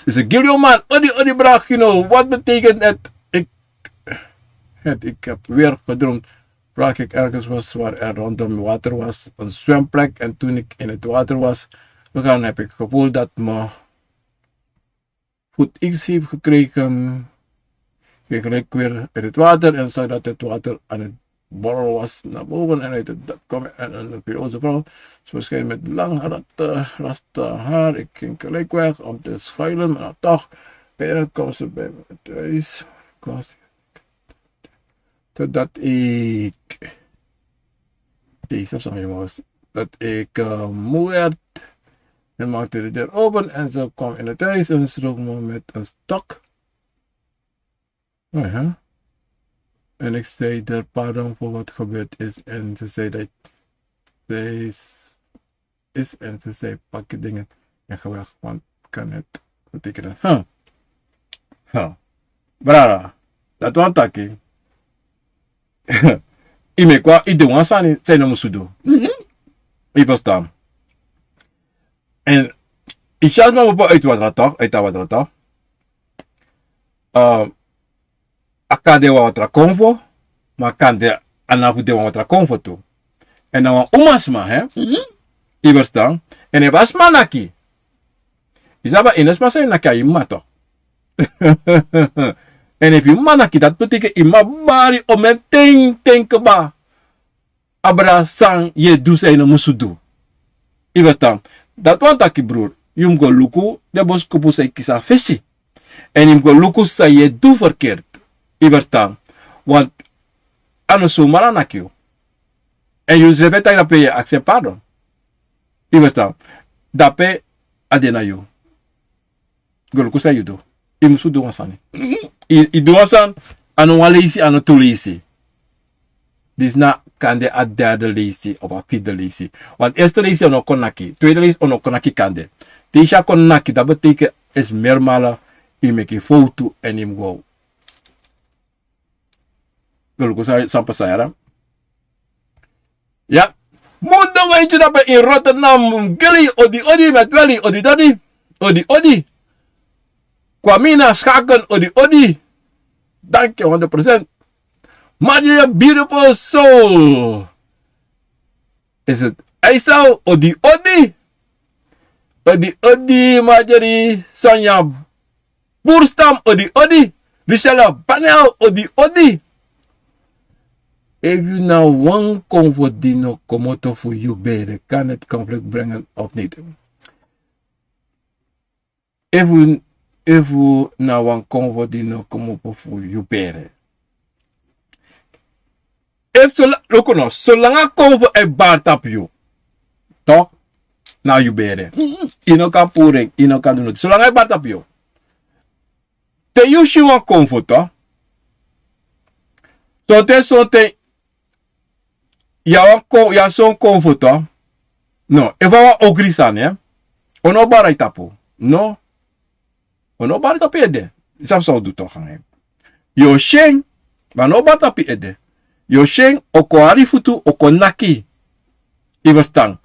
is a gilioman odi odi bragino wat betekent het? Ik het ik heb weer gedroomd. Waar ik ergens was waar er rondom water was een zwemplek en toen ik in het water was gegaan heb ik gevoeld dat me voet iets heeft gekregen. Ging gelijk weer in het water en zag dat het water aan het borrel was naar boven en uit het dak kwam en een grote vrouw. Ze verscheen met lang ratte raste haar ik ging gelijk weg om te schuilen maar toch bij de komst bij het huis was. Ik was Zodat ik, ik heb zo'n jongens, dat ik eh, moe werd. En maakte de deur open en ze kwam in het huis en sloeg me met een stok. Oh ja. En ik zei er pardon voor wat gebeurd is. En ze zei dat zij is en ze zei: pak je dingen en ga weg, want kan het betekenen. Huh. Huh. Brada, dat wani taki. Yu meki wan, yu du wan sani san yu no musu du. Yu ferstan? En yu si a sma opo uit watra toch, uit a watra toch. A kan de wan watra konfo, ma a kan de a no fu de wan watra konfo tu. En na wan umasma, hè? Yu ferstan? En efu a sma naki, yu sabi a ini sma san yu naki a yu mama toch. En efu yu mama naki, dati betekent yu mama bari omen ten ten kba. Abra san yu e du san yu no musu du. Yu ferstan? Dati wani taki, bruru, yu mus go luku den boskopu san yu kisi na fesi. En yu mus go luku san yu e du verkeerd. Yu ferstan? Want a no somar a naki yu. En yu srefi e taki dape yu e aksi en pardon. Yu ferstan? Dape a de na yu. Go luku san yu du. Yu musu du wan sani. Yu du wan sani. A no wan leisi, a no tu leisi. Disi na kande a derde leisi of a fifde leisi. Want eerste leisi a no kon naki. Tweede leisi a no kon naki kande. Te yu si a kon naki, dati betekent esi meermalen yu meki fowtu en yu mus go. Go luku san pasa yara. Ya. Mundo wentyi dape in Rotterdam, Gilly, odi odi, Metweli, odi dodi, odi odi. Kwamina Schaken, odi odi. Dank je, honderd procent. Maria, beautiful soul. Is het Aisel, odi odi. Odi odi, Marjorie, Sanya, Burstam, odi odi. Richelle Banel, odi odi. Efu na wan konfo di no komoto fu yu bere, kan het conflict brengen of niet? Efu, efu na wan konfo di no komoto fu yu bere. Efu so, luku no, solanga konfo e bari tapu yu, toch, na yu bere. Yu no kan puru en, yu no kan du noti. Solanga e bari tapu yu. Te yu si wan konfo, toch. Sonten, sonten, yu abi wan kon-, yu abi son konfo, toch. No, efu a wan ogri sani, hè. Un no bari en tapu. No. Un no bari tapu yu ede. Yu sabi san un du, toch, anga en. Yu o si en, ma un no bari tapu yu ede. Yu o si en, o kon hari futu, o kon naki. Yu ferstan?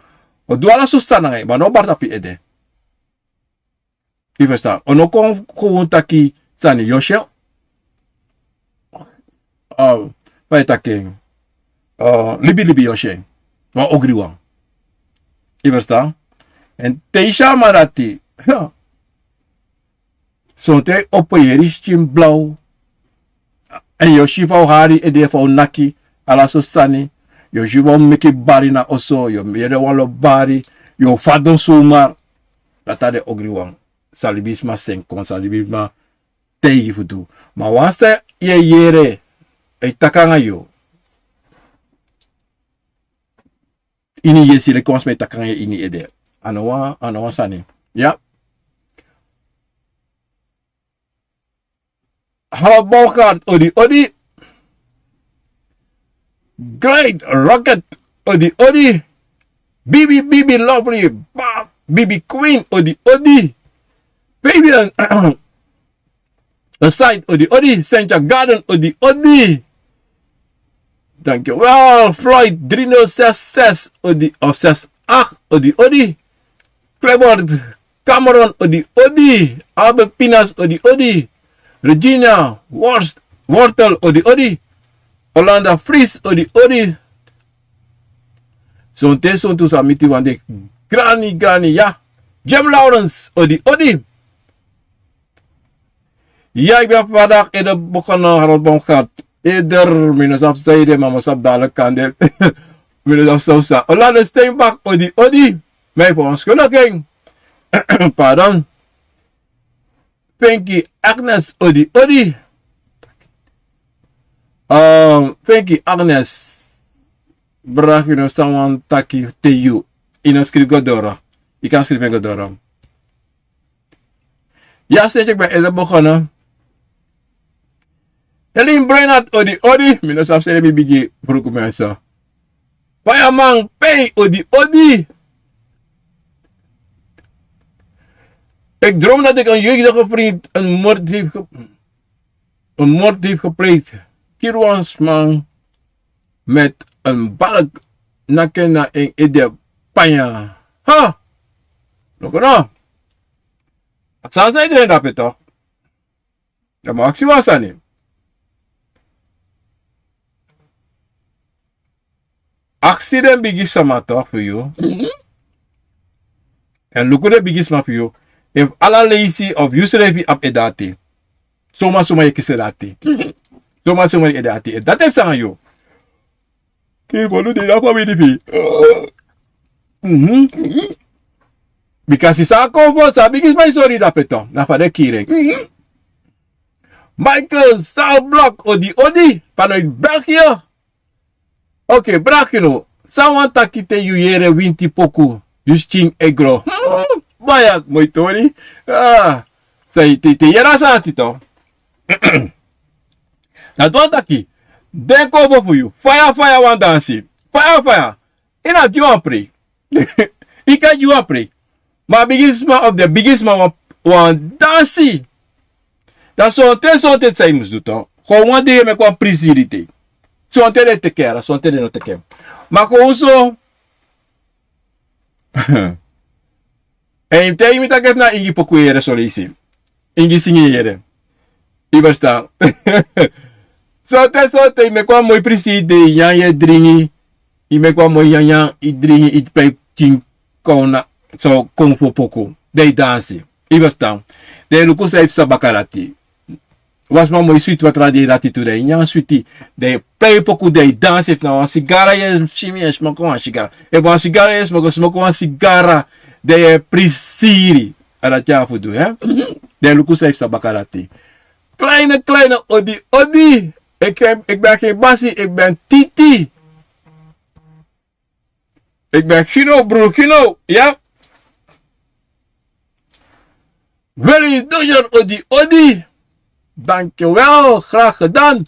O du ala sortu sani anga en, ma un no bari tapu yu ede. Yu ferstan? Un no kon, kon taki sani, yu o si en. Ah, fa yu e taki en? Ah, libilibi yu o si en. Wan ogriwan. Yu ferstan? Èn te yu si a man dati, ya. Sonten yu o opo yu yere, yu skin blaw. Èn yu o si fa un hari ede, fa un naki, ala sortu sani. Yu o si fa un meki bari na oso, yu o yere wan lo bari, yu o fadon sumar. Dati a den ogriwan. San libisma seni kon, san libisma taigi fu du. Ma wan san yu e yere, e taki anga yu ini yesi, leki wan sma e taki anga yu ini ede. A no wan, a no wan sani. Ya. Harold Bogart, odi odi. Great Rocket, odi odi. Bibi, Bibi Lovely, Ba-, Bibi Queen, odi odi. Fabian, Aside, odi odi. Cynthia Garden, odi odi. Dankjewel. Floyd, drie nul zes zes, odi, of zes acht, odi odi. Clifford Cameron, odi odi. Albert Pinas, odi odi. Regina Worst, Wortel, odi odi. Orlando Fries, odi odi. Sonten sontu sa miti wan de, grani, grani, ya. Jim Lawrence, odi odi. Ya, ik ben vandaag in de begonnen, Harold Baumgart. Eder, mi no sabi san ede, ma mi o sabi dadilik kande. Mi no sabi san un sa. Orlando Steinbach, odi odi. Mi e verontschuldiging. Pardon. Pinky Agnes, odi odi. Fenki Agnes, braki no san wani taki te yu. Yu no skrifi go doro. Yu kan skrifi en go doro. Ya seti ben ede bogono. Elin Brenat odi odi, mi no sabi sede mi bigi. Fruku menso. Fayaman pei odi odi. Ik droom dat ik een jeugdige vriend een moord heeft ge- een moord heeft gepleegd. Kirwansman met een balk nakken na een ede panya. Ha! Lokono. Asan sa idren dape toch. Dan mi aksi wan sani. Aksi den bigi sama toch fu yu. En luku den bigi sama fu yu. Efu ala leisi of yu srefi abi edati. Soma soma yu e kisi edati. Soma soma yu e edati. Efu dati efu sanga yu. Kiri fo luku den na famili fi yu. Bikasi san a kon fo san a bigi sma e sori dape to na fa den kiri en. Michael Saul Blok odi odi. Vanuit België. Oke braki no. San wani taki te yu yere winti poku yu skin e gro. Baya moi tori. San yu te yere a sani ati to. Dati wani taki den kon fo fu yu faya faya wan dansi. Faya faya. Yu na gi wan prei. Yu kan gi wan prei. Ma a bigisma of den bigisma wan dansi. Dan sonten sonten san yu mus du to. Kon wan dei yu meki wan prisiri dei. Sonten den teki en ala sonten den no teki en. Ma kon un so. Èn yu mus taigi mi taki efu na ingi poku yere soleisi ingi singi yere. Yu ferstan? Sonten sonten yu meki wan moi prisi yu de yu nyan yu e dringi. Yu meki wan moi nyanyan yu dringi yu pai kin kon na so kon fu poku. Dan yu dansi. Yu ferstan? Dan yu luku san yu psa baka dati. Wan sma moi switi watra dei dati tu dan yu nyan switi. Dan yu plei poku dan yu dansi efu na wan sigara yu e simi yu e smoko wan sigara. Efu wan sigara yu e smoko smoko wan sigara. Dan yu e prisiri. A dati a fu du. Dan yu luku san yu psa baka dati. Kleine kleine odi odi. Eki ben aki en basi eki ben titi. Eki ben aki no bru aki no ya. Weli doyor odi odi. Danki wel graag gedan.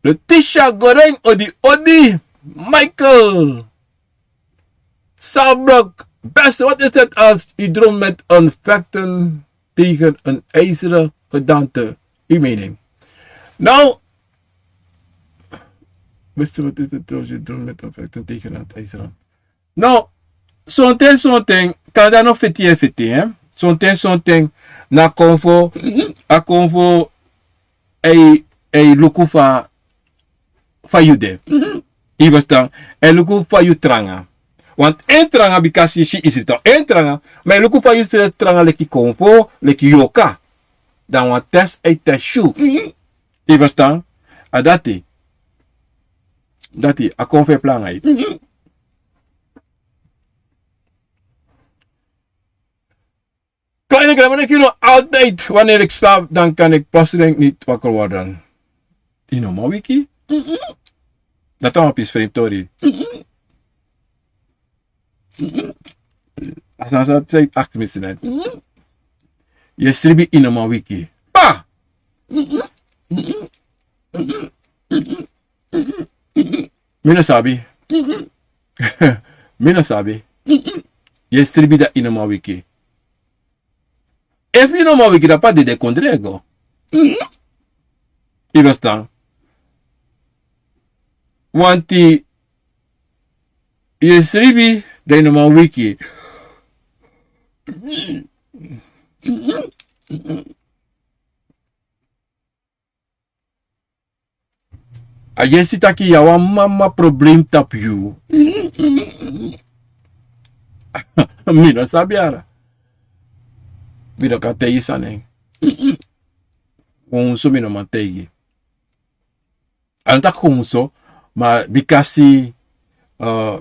Letitia goren odi odi. Michael Sabrak. Beste wat is het als yu drom met een vekten tegen een ijzeren gedante. Yu mening? No. Beste wat is het als yu drom met een vekten tegen een ijzeren? No. Sonten sonten kanda no feti e feti. Sonten sonten na kon fo a kon fo. Ei luku fa yu de. Yu ferstan? Ei luku fa yu tranga. Want en tranga bika si si isi to en tranga. Ma yu luku fa yu srefi tranga leki kon fo leki yoka. Dan wan test ei test yu. Yu ferstan? A dati. Dati a kon fo e planga yu. Kan ik remmen ik yu no altijd wanneer ik slaap dan kan ik plotseling niet wakker worden. Yu no man wiki. Dat dan op is vreemd tori. Als na zo zei acht minuten net. Yu sribi yu no man wiki. Pa. Mi no sabi. Mi no sabi. Yu e sribi dati yu no man wiki. Efu yu no man wiki dan pa dede kondre e go. Yu ferstan? Wanti yu e sribi dan yu no man wiki. A yu e si taki yu a wan mama problem tapu yu. Mi no sabi ara. Mi no kan taigi sani. Kon so mi no man taigi. A no taki kon so ma bikasi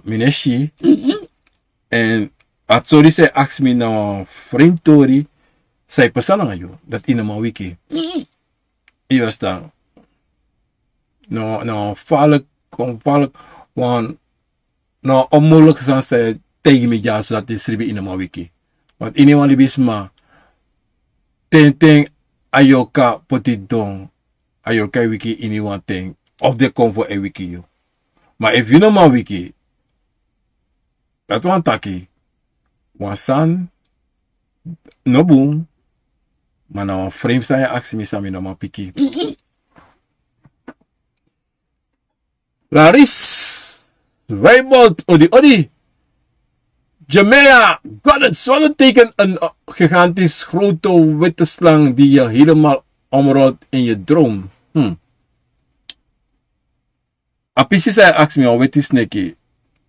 mi no e si. Èn a tori san e aksi mi na wan frentori san e pasa nanga yu dati yu no man wiki. Yu ferstan? No, no, falk, kon falk, wan, no, onmogelijk san se taigi mi dyaso dati sribi ini wan wiki. Want ini wan libisma, ten ten a yorka poti don, a yorka e wiki ini wan ten, of den konfo e wiki yu. Ma efu yu no man wiki, dati wan taki, wan san no bun, ma na wan frame san yu aksi mi san mi no man piki. Laris, Weibold, odi, odi. Jemea, God, het zonneteken, een, eh, gigantisch grote witte slang die je helemaal omrolt in je droom. Hmm. A pisi san yu aksi mi, wan weti sneki.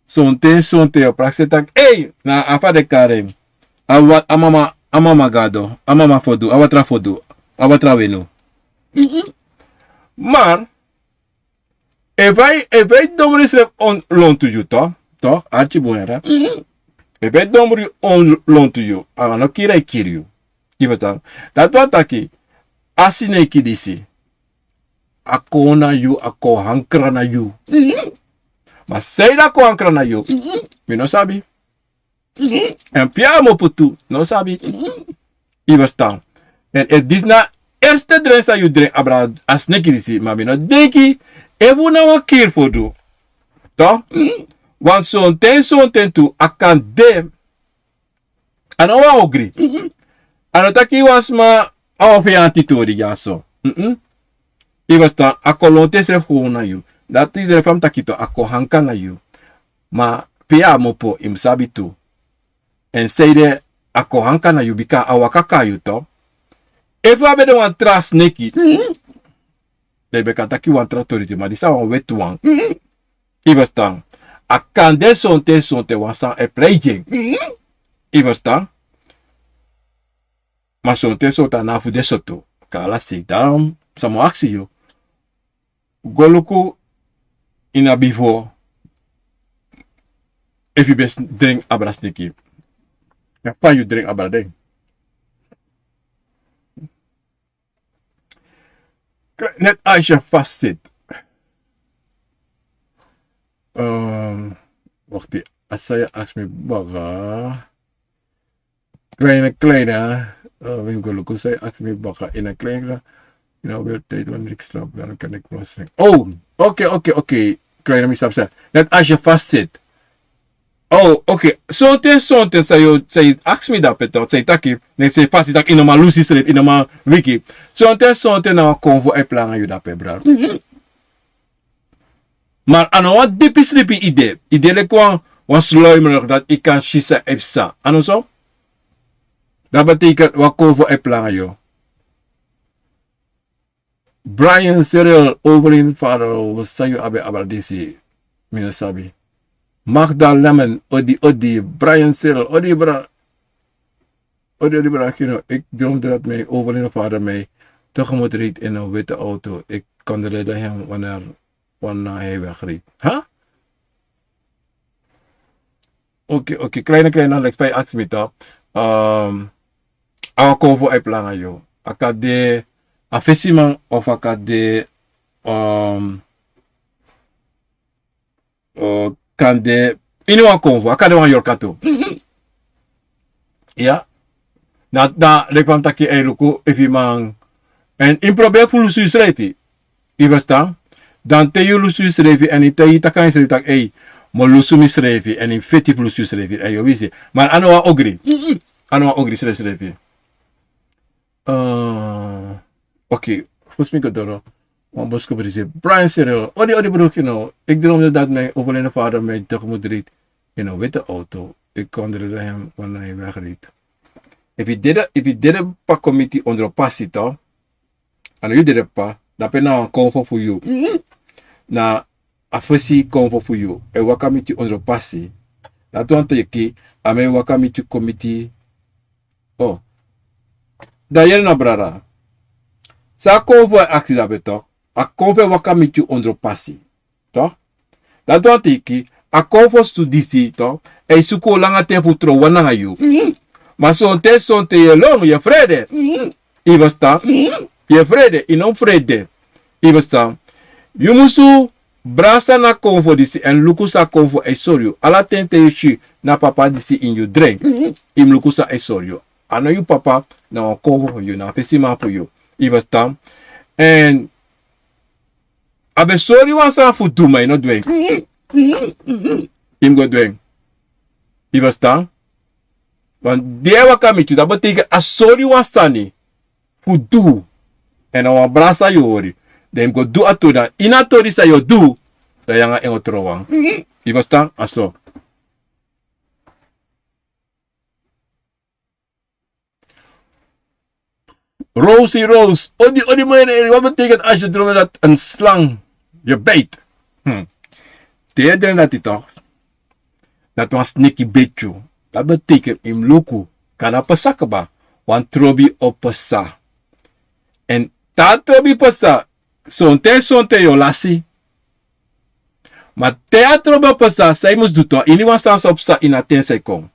Sonten, sonten yu prakseri taki, ei, na a fa den kari en. A wa-, a mama, a mama gado, a mama fodu, a watra fodu, a watra wenu. Mhm. Maar, efu a, efu a e domri srefi on lontu yu, toch? Toch? Arki bun yere. Mhm. Efu a e domri on lontu yu, a no kiri a e kiri yu. Yu ferstan? Dati wani taki, a sneki disi, a kon na yu, a kon hankra na yu. Mhm. Ma sanede a kon hankra na yu, mhm, mi no sabi. Mhm. Èn pe a mopo tu, no sabi. Mhm. Yu ferstan? Èn efu disi na a erste dren san yu dren abra a sneki disi, ma mi no denki efu na wan kiri fu du. Toch? Mhm. Want sonten, sonten tu, a kan de, a no wan ogri. Mhm. A no taki wan sma, a wan feyanti tori dyaso. Mhm. Yu ferstan? A kon lontu ensrefi kon na yu. Dati de fa mi taki tu, a kon hanka na yu. Ma pe a mopo, yu mus sabi tu. Èn sanede a kon hanka na yu, bika a waka kon na yu, toch? Efu a ben de wan tra sneki, mhm, dan yu ben kan taki wan tra tori tu, ma disi a wan weti wan. Mhm. Yu ferstan? A kan de sonten, sonten wan san e prei gi en. Mhm. Yu ferstan? Ma sonten, sonten a no abi fu de so tu. Kan ala sei. Daarom san mi o aksi yu, go luku ini a bifo efu yu ben dren abra sneki. Èn fa yu dren abra den. Net als je vastzit. Ehm, wacht, a san yu aksi mi baka. Kleine, kleine, eh, mi go luku san yu aksi mi baka. In een kleine, you know, wil tijd wanneer ik slaap, dan kan ik plotseling. Oh, oké, oké, oké. Kleine, mi sabi san. Net als je vastzit. Oh, oké. Sonten, sonten san yu, san yu aksi mi dape toch, san yu taki, net san yu fasi taki, yu no man lusu yusrefi, yu no man wiki. Sonten, sonten na wan konfo e planga yu dape, brada. Mhm. Ma a no wan dipi sripi yu de. Yu de leki wan, wan sluimer dati yu kan si san e psa. A no so? Dati betekent wan konfo e planga yu. Brian Cyril, overleden vader, san yu abi abra disi, mi no sabi. Magda Lemon, odi, odi, Brian Cyril, odi, bra-, odi, odi, bra Kino. Ik droomde dat mijn overleden vader mij tegemoet reed in een witte auto. Ik controleerde hem wanneer, wanneer hij wegreed. Huh? Oké, oké, kleine, kleine, leki fa yu aksi mi toch. Ehm, a wan konfo e planga yu. A kan de a fesiman of a kan de, ehm, eh, kan de ini wan konfo, a kan de wan yorka tu. Mhm. Ya. Na, na, leki fa mi taki, ei, luku efu yu man. Èn yu mus proberi fu lusu yusrefi. Yu ferstan? Dan te yu lusu yusrefi èn yu te yu taki na yusrefi taki, ei, mi o lusu misrefi, èn yu feti fu lusu yusrefi, èn yu o wisi. Ma a no wan ogri. Mhm. A no wan ogri srefsrefi. Eh, oké, fosi mi go doro. Wan boskopu disi. Brian Cyril. Odi, odi, bro Kino. Ik droomde dat mijn overleden vader mij tegemoet reed in een witte auto. Ik controleerde hem wanneer hij wegreed. Efu yu dede, efu yu dede p'pa kon miti yu ondro pasi toch. A no yu dede p'pa, dape na wan konfo fu yu. Mhm. Na a fesi konfo fu yu e waka miti yu ondro pasi. Dati wani taki a man e waka miti yu kon miti. Oh. Dan yere na, brada. San a konfo e aksi dape toch. A konfo e waka miti yu ondro pasi. Toch? Dati wani taki a konfo fu disi toch, a e suku langa ten fu tron wan nanga yu. Mhm. Ma sonten, sonten yu e lon, yu e frede. Mhm. Yu ferstan? Mhm. Yu e frede, yu no mus frede. Yu ferstan? Yu musu brasa na konfo disi èn luku san konfo e sori yu. Ala ten te yu si na papa disi ini yu dren, yu mus luku san e sori yu. A no yu papa, na wan konfo fu yu, na wan fesiman fu yu. Yu ferstan? Èn a ben sori yu wan sani fu du, ma yu no du en. Yu mus go du en. Yu ferstan? Want di a e waka miti yu, dati betekent a sori yu wan sani fu du. Èn na wan brasa yu hori. Dan yu mus go du a tori, dan ini a tori san yu o du, dan yu nanga en o trowan. Yu ferstan? A so. Rosie Rose, odi, odi, maar wat betekent als je droomt dat een slang je bijt? Hm. Te yu e dren dati toch, dati wan sneki beti yu. Dati betekent yu mus luku, kaba na pasa kaba, wan trobi o pasa. Èn te a trobi pasa, sonten sonten yu o lasi. Ma te a trobi o pasa, san yu mus du tu, ini wan sani san o pasa ini a ten san e kon.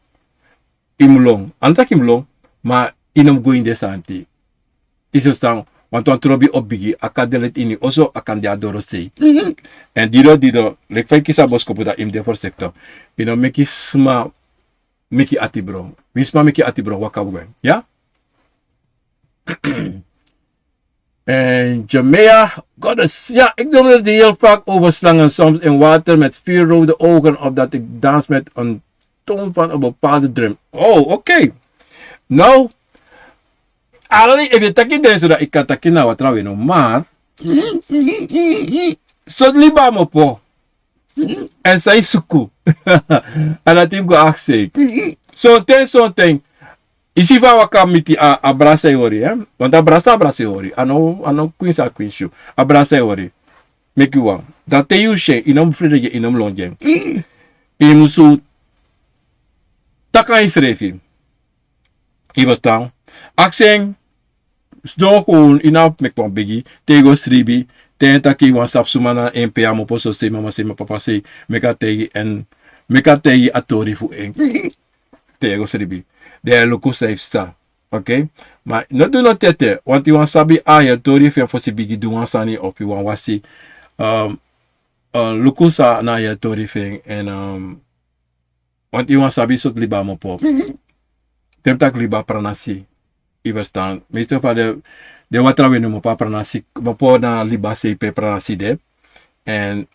Yu mus lon. A no taki yu mus lon, ma yu no mus go ini den sani te. Yu si san, want wan trobi o bigi, a kan de leti ini oso, a kan de a dorosei. Èn dido dido, leki fa yu kisi a boskopu, dan yu mus de voorzichtig. Yu no meki sma meki yu ati bron. Wi sma meki yu ati bron, waka gwe. Ya? En Jamea, Goddess, ja, ik droomde heel vaak over slangen, soms in water met vuurrode ogen, of dat ik dans met een toon van een bepaalde drum. Oh, oké. Nou, ala den, efu yu e taki den so, dan yu kan taki na watra we no, maar so liba mopo. Èn san yu suku. A dati yu mus go aksi en. Sonten, sonten, yu si fa a waka miti a, a brasa yu hori, eh? Want a brasa, a brasa yu hori. A no, a no kwinsi a kwinsi yu. A brasa yu hori. Meki wan. Dan te yu si en, yu no mus frede gi en, yu no mus lon gi en. Yu musu taki nanga yusrefi. Yu ferstan? Aksi en, sidon gewoon, yu no abi fu meki wan begi, te yu go sribi, te en taki yu wani sabi suma na en pe a mopo so sei, mama sei, ma papa sei, meki a taigi en, meki a taigi a tori fu en. Te yu go sribi. Dan yu e luku san yu psa. Oké? Ma no du no tete, want yu wani sabi a heri tori fu en fosi bigi du wan sani of yu wani wasi, um, uh, luku san na a heri tori fu en, en, um, want yu wani sabi sortu liba a mopo. Te mi taki liba, pranasi. Yu ferstan? Meeste fu den, den watra we no mopo a pranasi, mopo na liba sei pe pranasi de. Èn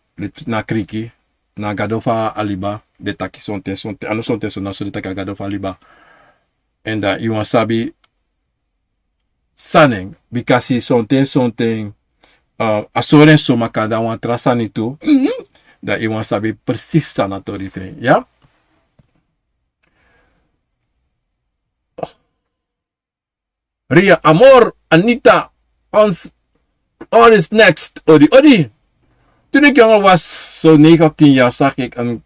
na kriki, na gado fu a liba, den taki sonten, sonten, a no sonten so, na so den taki a gado fu a liba. Èn dan yu wani sabi san na en, bikasi sonten, sonten, uh, a sori en so, ma kaba na wan tra sani tu. Dan yu wani sabi precies san na tori fu en, ya? Ria, amor, Anita, ons, all is next. Odi, odi. Toen ik jonger was, zo negen of tien jaar, zag ik een,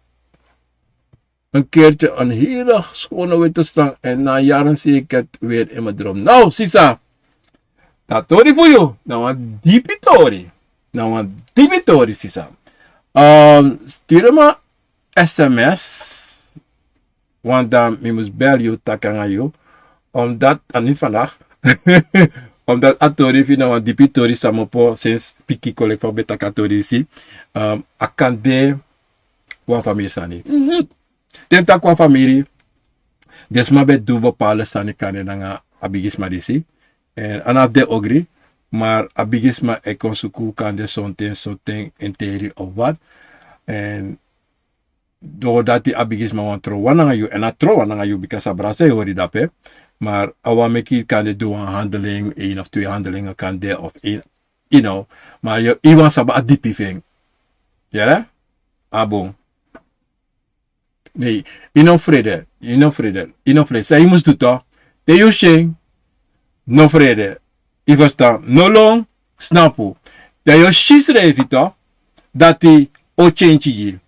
een keertje een hele schone witte slang en na jaren zie ik het weer in mijn droom. Nou, sisa, na tori fu yu, na wan dipi tori. Na wan dipi tori, sisa. Um, stuur me sms. Want dan mi mus bel yu, taki nanga yu. Omdat, a niet vandaag. Omdat a tori fu yu na wan dipi tori san mopo, sinds pikin kon leki fa un ben taki a tori disi. Um, a kan de wan famiri sani. Te mi taki wan famiri, den sma ben du bepaalde sani kande nanga a bigisma disi. Èn a no abi den ogri, maar a bigisma e kon suku kande sonten, sonten en teri of wat. Èn doordat a bigisma wani trowan nanga yu, èn a trowan nanga yu, bikasi a brasa e hori drape. Maar a wani meki yu kande du wan handeling, een of twee handelingen kande, of een, you know. Maar yu, yu wani sabi a dipi fu en. Yere? A bun. Nee, yu no frede, yu no frede, yu no frede. San yu mus du toch? Te yu si en, no frede. Yu ferstan? No lon, snapu. Dan yu o si srefi toch, dati o change gi.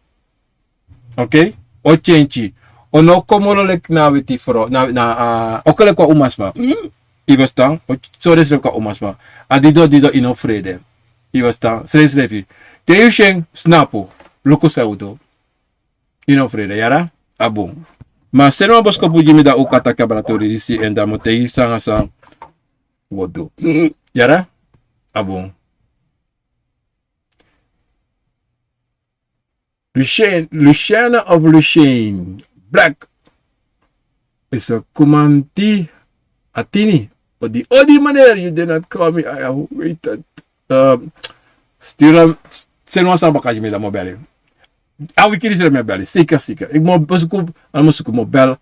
Oké? O change. O no kon moro leki na weti frow, na, na, ah, o kon leki wan umasma. Yu ferstan? O sori srefi kon umasma. A dido, dido, yu no frede. Yu ferstan? Srefi, srefi. Te yu si en, snapu. Luku san yu o du. Yu no frede, yere? A bun. Ma seni wan boskopu gi mi, dan un kan taki abra tori disi, èn dan mi o taigi yu san nanga san wi o du. Yere? A bun. Lucien, Luciana of Lucien Black. Is a kumanti atini. Odi, odi, meneer, you did not call me. I have waited. Um, stuur hem, send wan samba kaji mi dan mi o bel. A wiki disi mi o bel. Zeker, zeker. Ik moet bezoeken, aan moet zoeken, mi o bel.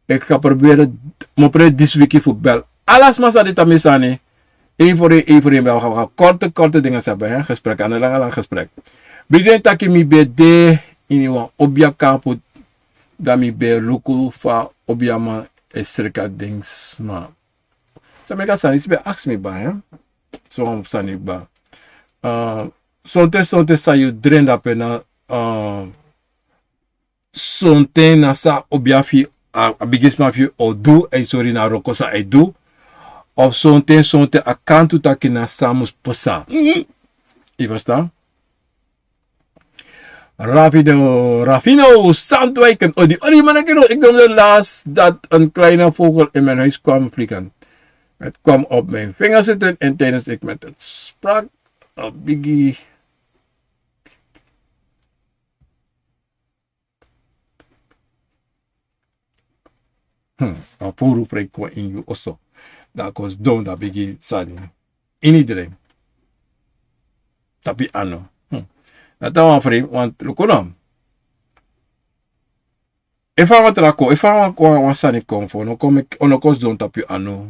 Ik ga proberen, mi o proberen disi wiki fu bel. Ala sma san de na mi sani. Een voor een, een voor een. We gaan korte, korte dingen hebben, hè. Gesprek, aan een lang, lang gesprek. Bigin taki mi ben de ini wan obiakampu, dan mi ben luku fa obiaman e sreka den sma. San meki a sani disi ben aksi mi baka, hè. So wan sani baka. Eh, sonten, sonten san yu dren dape na, eh, sonten na san obia fu yu, a, a bigisma fu yu o du, a e sori na wroko san a e du. Of sonten, sonten a kan tu taki na san mus pasa. Mhm. Yu ferstan? Rafino, Rafino Sandwijken. Odi, odi, man, ik noem, ik noemde laatst dat een kleine vogel in mijn huis kwam vliegen. Het kwam op mijn vinger zitten en tijdens ik met het sprak, a bigi. Hmm, a puru frei kon ini yu oso. Dan a kon sidon, dan a bigin sani. Ini dren. Tapu yu anu. Hmm. Dan a wan frei, want luku no. Efu a wan tra kon, efu a wan, wan, wan sani kon fu, no kon meki, no kon sidon tapu yu anu.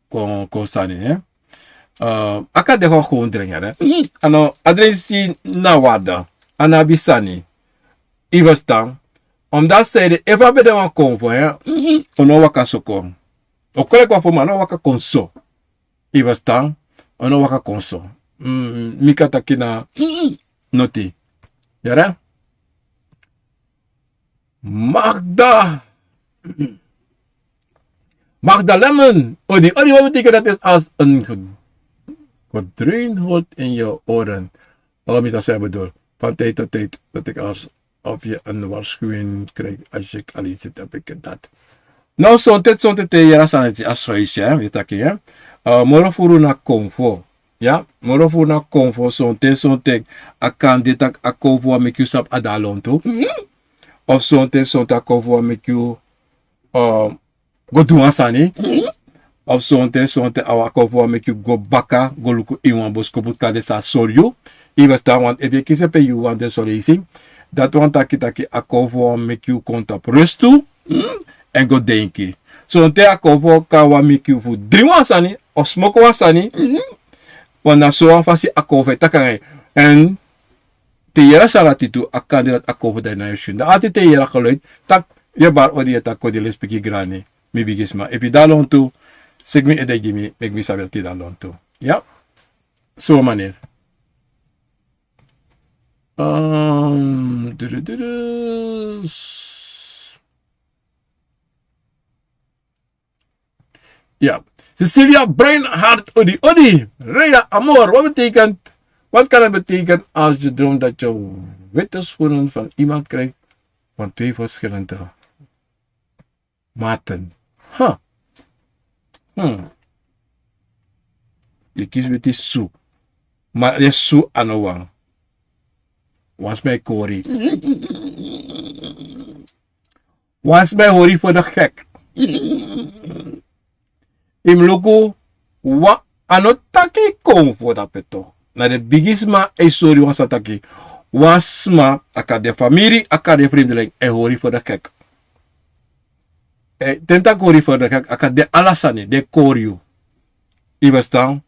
Kon, kon sani, hè. Eh, a kan de gewoon, gewoon dren, hè. A no, a dren disi na wada. A no abi sani. Yu ferstan? Omdat san ede, efu a ben de wan konfo, hè, un no waka so kon. O kon leki wan fu man, no waka kon so. Yu ferstan? Un no waka kon so. Mm, mi kan taki na noti. Yere? Magda. Magda Lemon. Odi, odi, wat betekent dat is als een ge-, gedreun hoort in je oren. Waarom is dat zo bedoeld? Van tijd tot tijd dat ik als of je een waarschuwing krijgt als ik alleen zit, heb ik dat. No, sonten, sonten te yere a sani disi a sroisi, hè, yu taki, hè. Eh, moro furu na konfo. Ya, moro furu na konfo, sonten, sonten a kan de taki a konfo wan meki yu sabi a de na lontu. Mhm. Of sonten, sonten a konfo wan meki yu, eh, go du wan sani. Mhm. Of sonten, sonten a wan konfo wan meki yu go baka, go luku ini wan boskopu kande san a sori yu. Yu ferstan, want efu yu e kisi pe yu wani de so leisi, dati wani taki taki a konfo wan meki yu kon tapu restu. Mhm. Èn go denki. Sonten a konfo kan wani meki yu fu dringi wan sani, of smoko wan sani. Mhm. Want na so wan fasi a konfo e taki nanga yu. Èn te yu yere a sani dati tu, a kan de dati a konfo de na yu skin. Dan altijd te yu yere a geluid, taki yu e bari odi, yu e taki odi, lespeki grani, mi bigisma. Efu yu de na lontu, seki mi ede gi mi, meki mi sabi taki yu de na lontu. Ya? So manier. Ehm, du, du, du, du. Ja. Cecilia Breinhart, odi, odi. Rhea Amor, wat betekent, wat kan het betekenen als je droomt dat je witte schoenen van iemand krijgt van twee verschillende maten? Ha. Hmm. Yu kisi weti su. Ma den su a no wan. Wan sma e kori. Wan sma e hori yu fu de gek. Yu mus luku, wan, a no taki kon fu dape tu. Na den bigisma e sori wan sani taki wan sma, a kan de famiri, a kan de vreemdeling, e hori yu fu de gek. Eh, te mi taki hori yu fu de gek, a kan de ala sani, den e kori yu. Yu ferstan?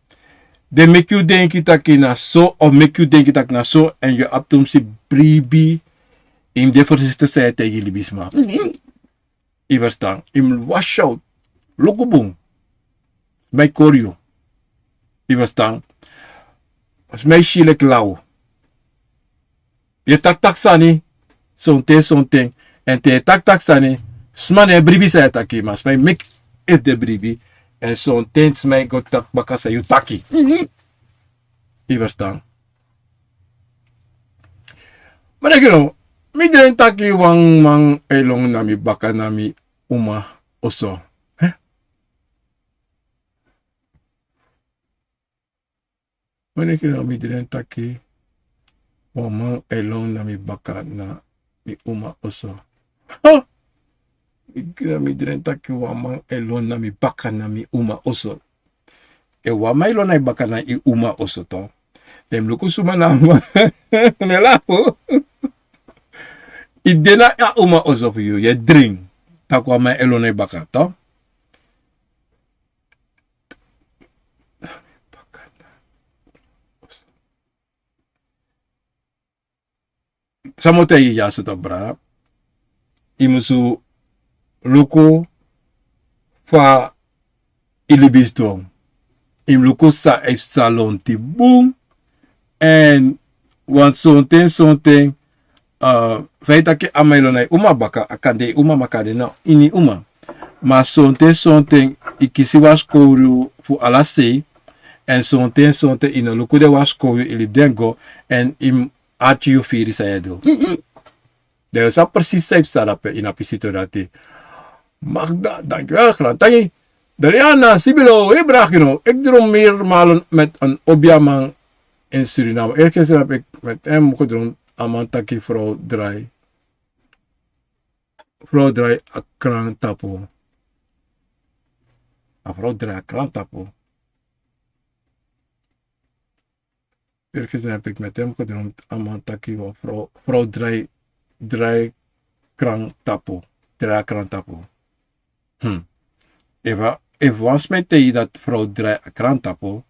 Den meki yu denki taki na so, of meki yu denki taki na so, èn yu abi tumsi bribi, yu mus de voorzichtig san yu e taigi libisma. Mhm. Yu ferstan? Yu mus watch out. Luku bun. Sma e kori yu. Yu ferstan? Sma e si yu leki law. Yu e taki taki sani, sonten, sonten. Èn te yu e taki taki sani, sma no e bribi san yu e taki, ma sma e meki efu den bribi. Èn sonten sma e go taki baka san yu taki. Mhm. Yu ferstan? Ma den kino, mi dren taki wan man e lon na mi baka na mi uma oso. Hè? Waneki na mi dren taki wan man e lon na mi baka na mi uma oso. Ha! Mi gina mi dren taki wan man e lon na mi baka na mi uma oso. E wan man e lon na i baka na i uma oso to. Den mi luku suma na a man. Ne lafu. I de na a uma oso fu yu, yu e dren. Taki wan man e lon na i baka to. San mi o taigi yu dyaso, brada. I musu luku fa i libi sidon. I mus luku san e psa lonti bun. Èn wan sonten sonten, fa i taki a man e lon na i uma baka, a kan de i uma, ma a kan de na ini i uma. Ma sonten sonten i kisi wan skowru fu ala sei. Èn sonten sonten i no luku den wan skowru, i libi den go. Èn i mus arki yu firi san yu e du. Dan yu sabi precies san e psa dape ini a pisi tu dati. Magda, dankjewel, grantangi. Daliana, Sibilo, Ibrahino, ik droom meermalen met een obiaman in Suriname. Eergisteren heb ik met hem gedroomd, a man taki vrouw draai. Vrouw draai a kraan tapu. A vrouw draai a kraan tapu. Eergisteren heb ik met hem gedroomd, a man taki wan vrouw, vrouw draai, draai kraan tapu. Draai a kraan tapu. Hmm. Efu, efu wan sma e taigi yu dati vrouw draai a kraan tapu.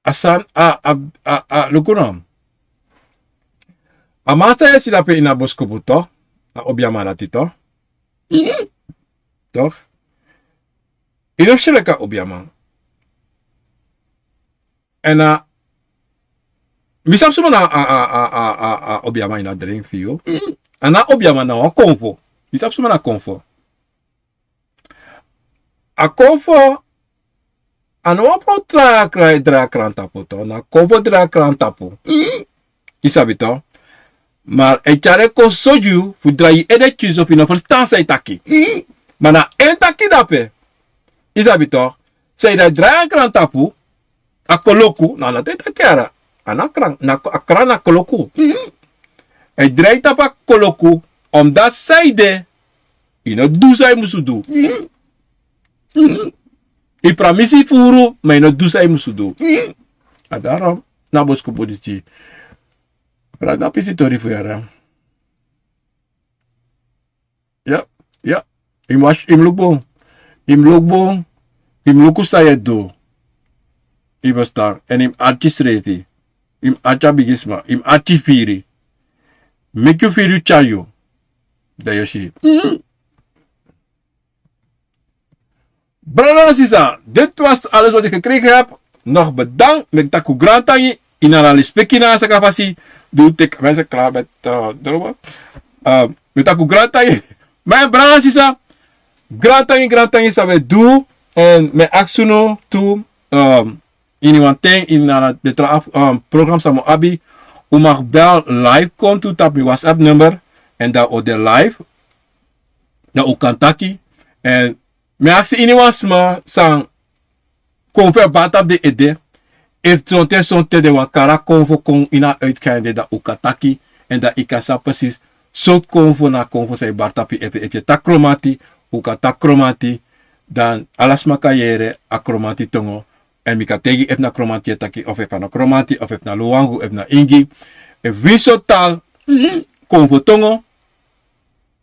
A sani, a, a, a, a, luku no. A man san yu e si dape ini a boskopu to, a obiaman dati to. Toch? Yu no fu si en leki a obiaman. Èn a, mi sabi suma na a, a, a, a, a, a obiaman ini a dren fu yu. A na obiaman, na wan konfo. Mi sabi suma na konfo. A konfo, a no wan vrouw draai a kra-, draai a kraan tapu to, na konfo draai a kraan tapu. Yu sabi to. Ma a e tyari en kon sori yu fu drai yu ede tyunso fu yu no ferstan san yu taki. Ma na en taki dape. Yu sabi to. San yu dati drai a kraan tapu, a koloku, na dati e taki yara. A na kraan, na ko-, a kraan na koloku. A e drai tapu a koloku, omdat san yu de, yu no du san yu musu du. Yu pramisi furu, ma yu no du san yu musu du. A daarom, na boskopu disi. Brada, na pisi tori fu yara. Ya, ya. Yu mus, yu mus luku bun. Yu mus luku bun. Yu mus luku san yu e du. Yu ferstan. Èn yu mus arki srefi. Yu mus arki a bigisma. Yu mus arki firi. Meki yu firi yu tyari yu. Dan yu o si. Brada nanga sisa, dit was alles wat ik gekregen heb. Nog bedankt, mi e taki un grantangi. Ini ala lespeki nanga saka fasi. Di un teki, mensen klaar met, eh, dromen. Eh, mi e taki un grantangi. Ma brada nanga sisa, grantangi, grantangi san un e du. Èn mi e aksi unu tu, eh, ini wan ten, ini ala den tra, eh, program san mi o abi. Un mag bel live kon tu tapu mi WhatsApp nummer. Èn dan un o de live. Dan un kan taki. Èn mi e aksi iniwan sma san kon fu e bari tapu den ede. Efu sonten sonten den wani kari a konfo kon ini a uitzending, dan un kan taki. Èn dan yu kan sabi precies sortu konfo na konfo san yu bari tapu yu. Efu, efu yu e taki Kromanti, un kan taki Kromanti. Dan ala sma kan yere a Kromanti tongo. Èn mi kan taigi yu efu na Kromanti yu e taki, of efu a no Kromanti, of efu na Luwangu, efu na Ingi. Efu winsi sortu taal, konfo tongo.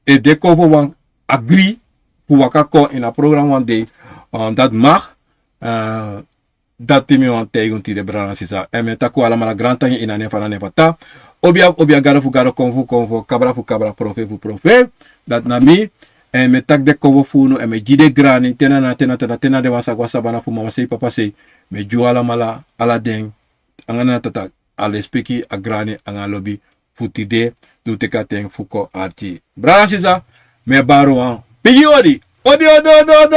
Efu den kon fu wan agri fu waka kon ini a program wan dei, eh, dati mag, eh, dati mi wani taigi unu tide, brada nanga sisa. Èn mi e taki un alamala grantangi ini a nen fu a nen fu a Tata. Obiaman fu obiaman, gado fu gado, konfo fu konfo, kabra fu kabra, profeti fu profeti. Dati na mi. Èn mi e taki den konfo fu unu, èn mi e gi den grani, te na, na, te na, te na, te na den wan sa go a sabana fu mama sei, papa sei. Mi e gi un alamala, ala den, anga na tata, a lespeki, a grani, anga a lobi, fu tide, di un teki a ten fu kon arki. Brada nanga sisa, mi e bari un wan bigi odi. Odi, odi, odi, odi,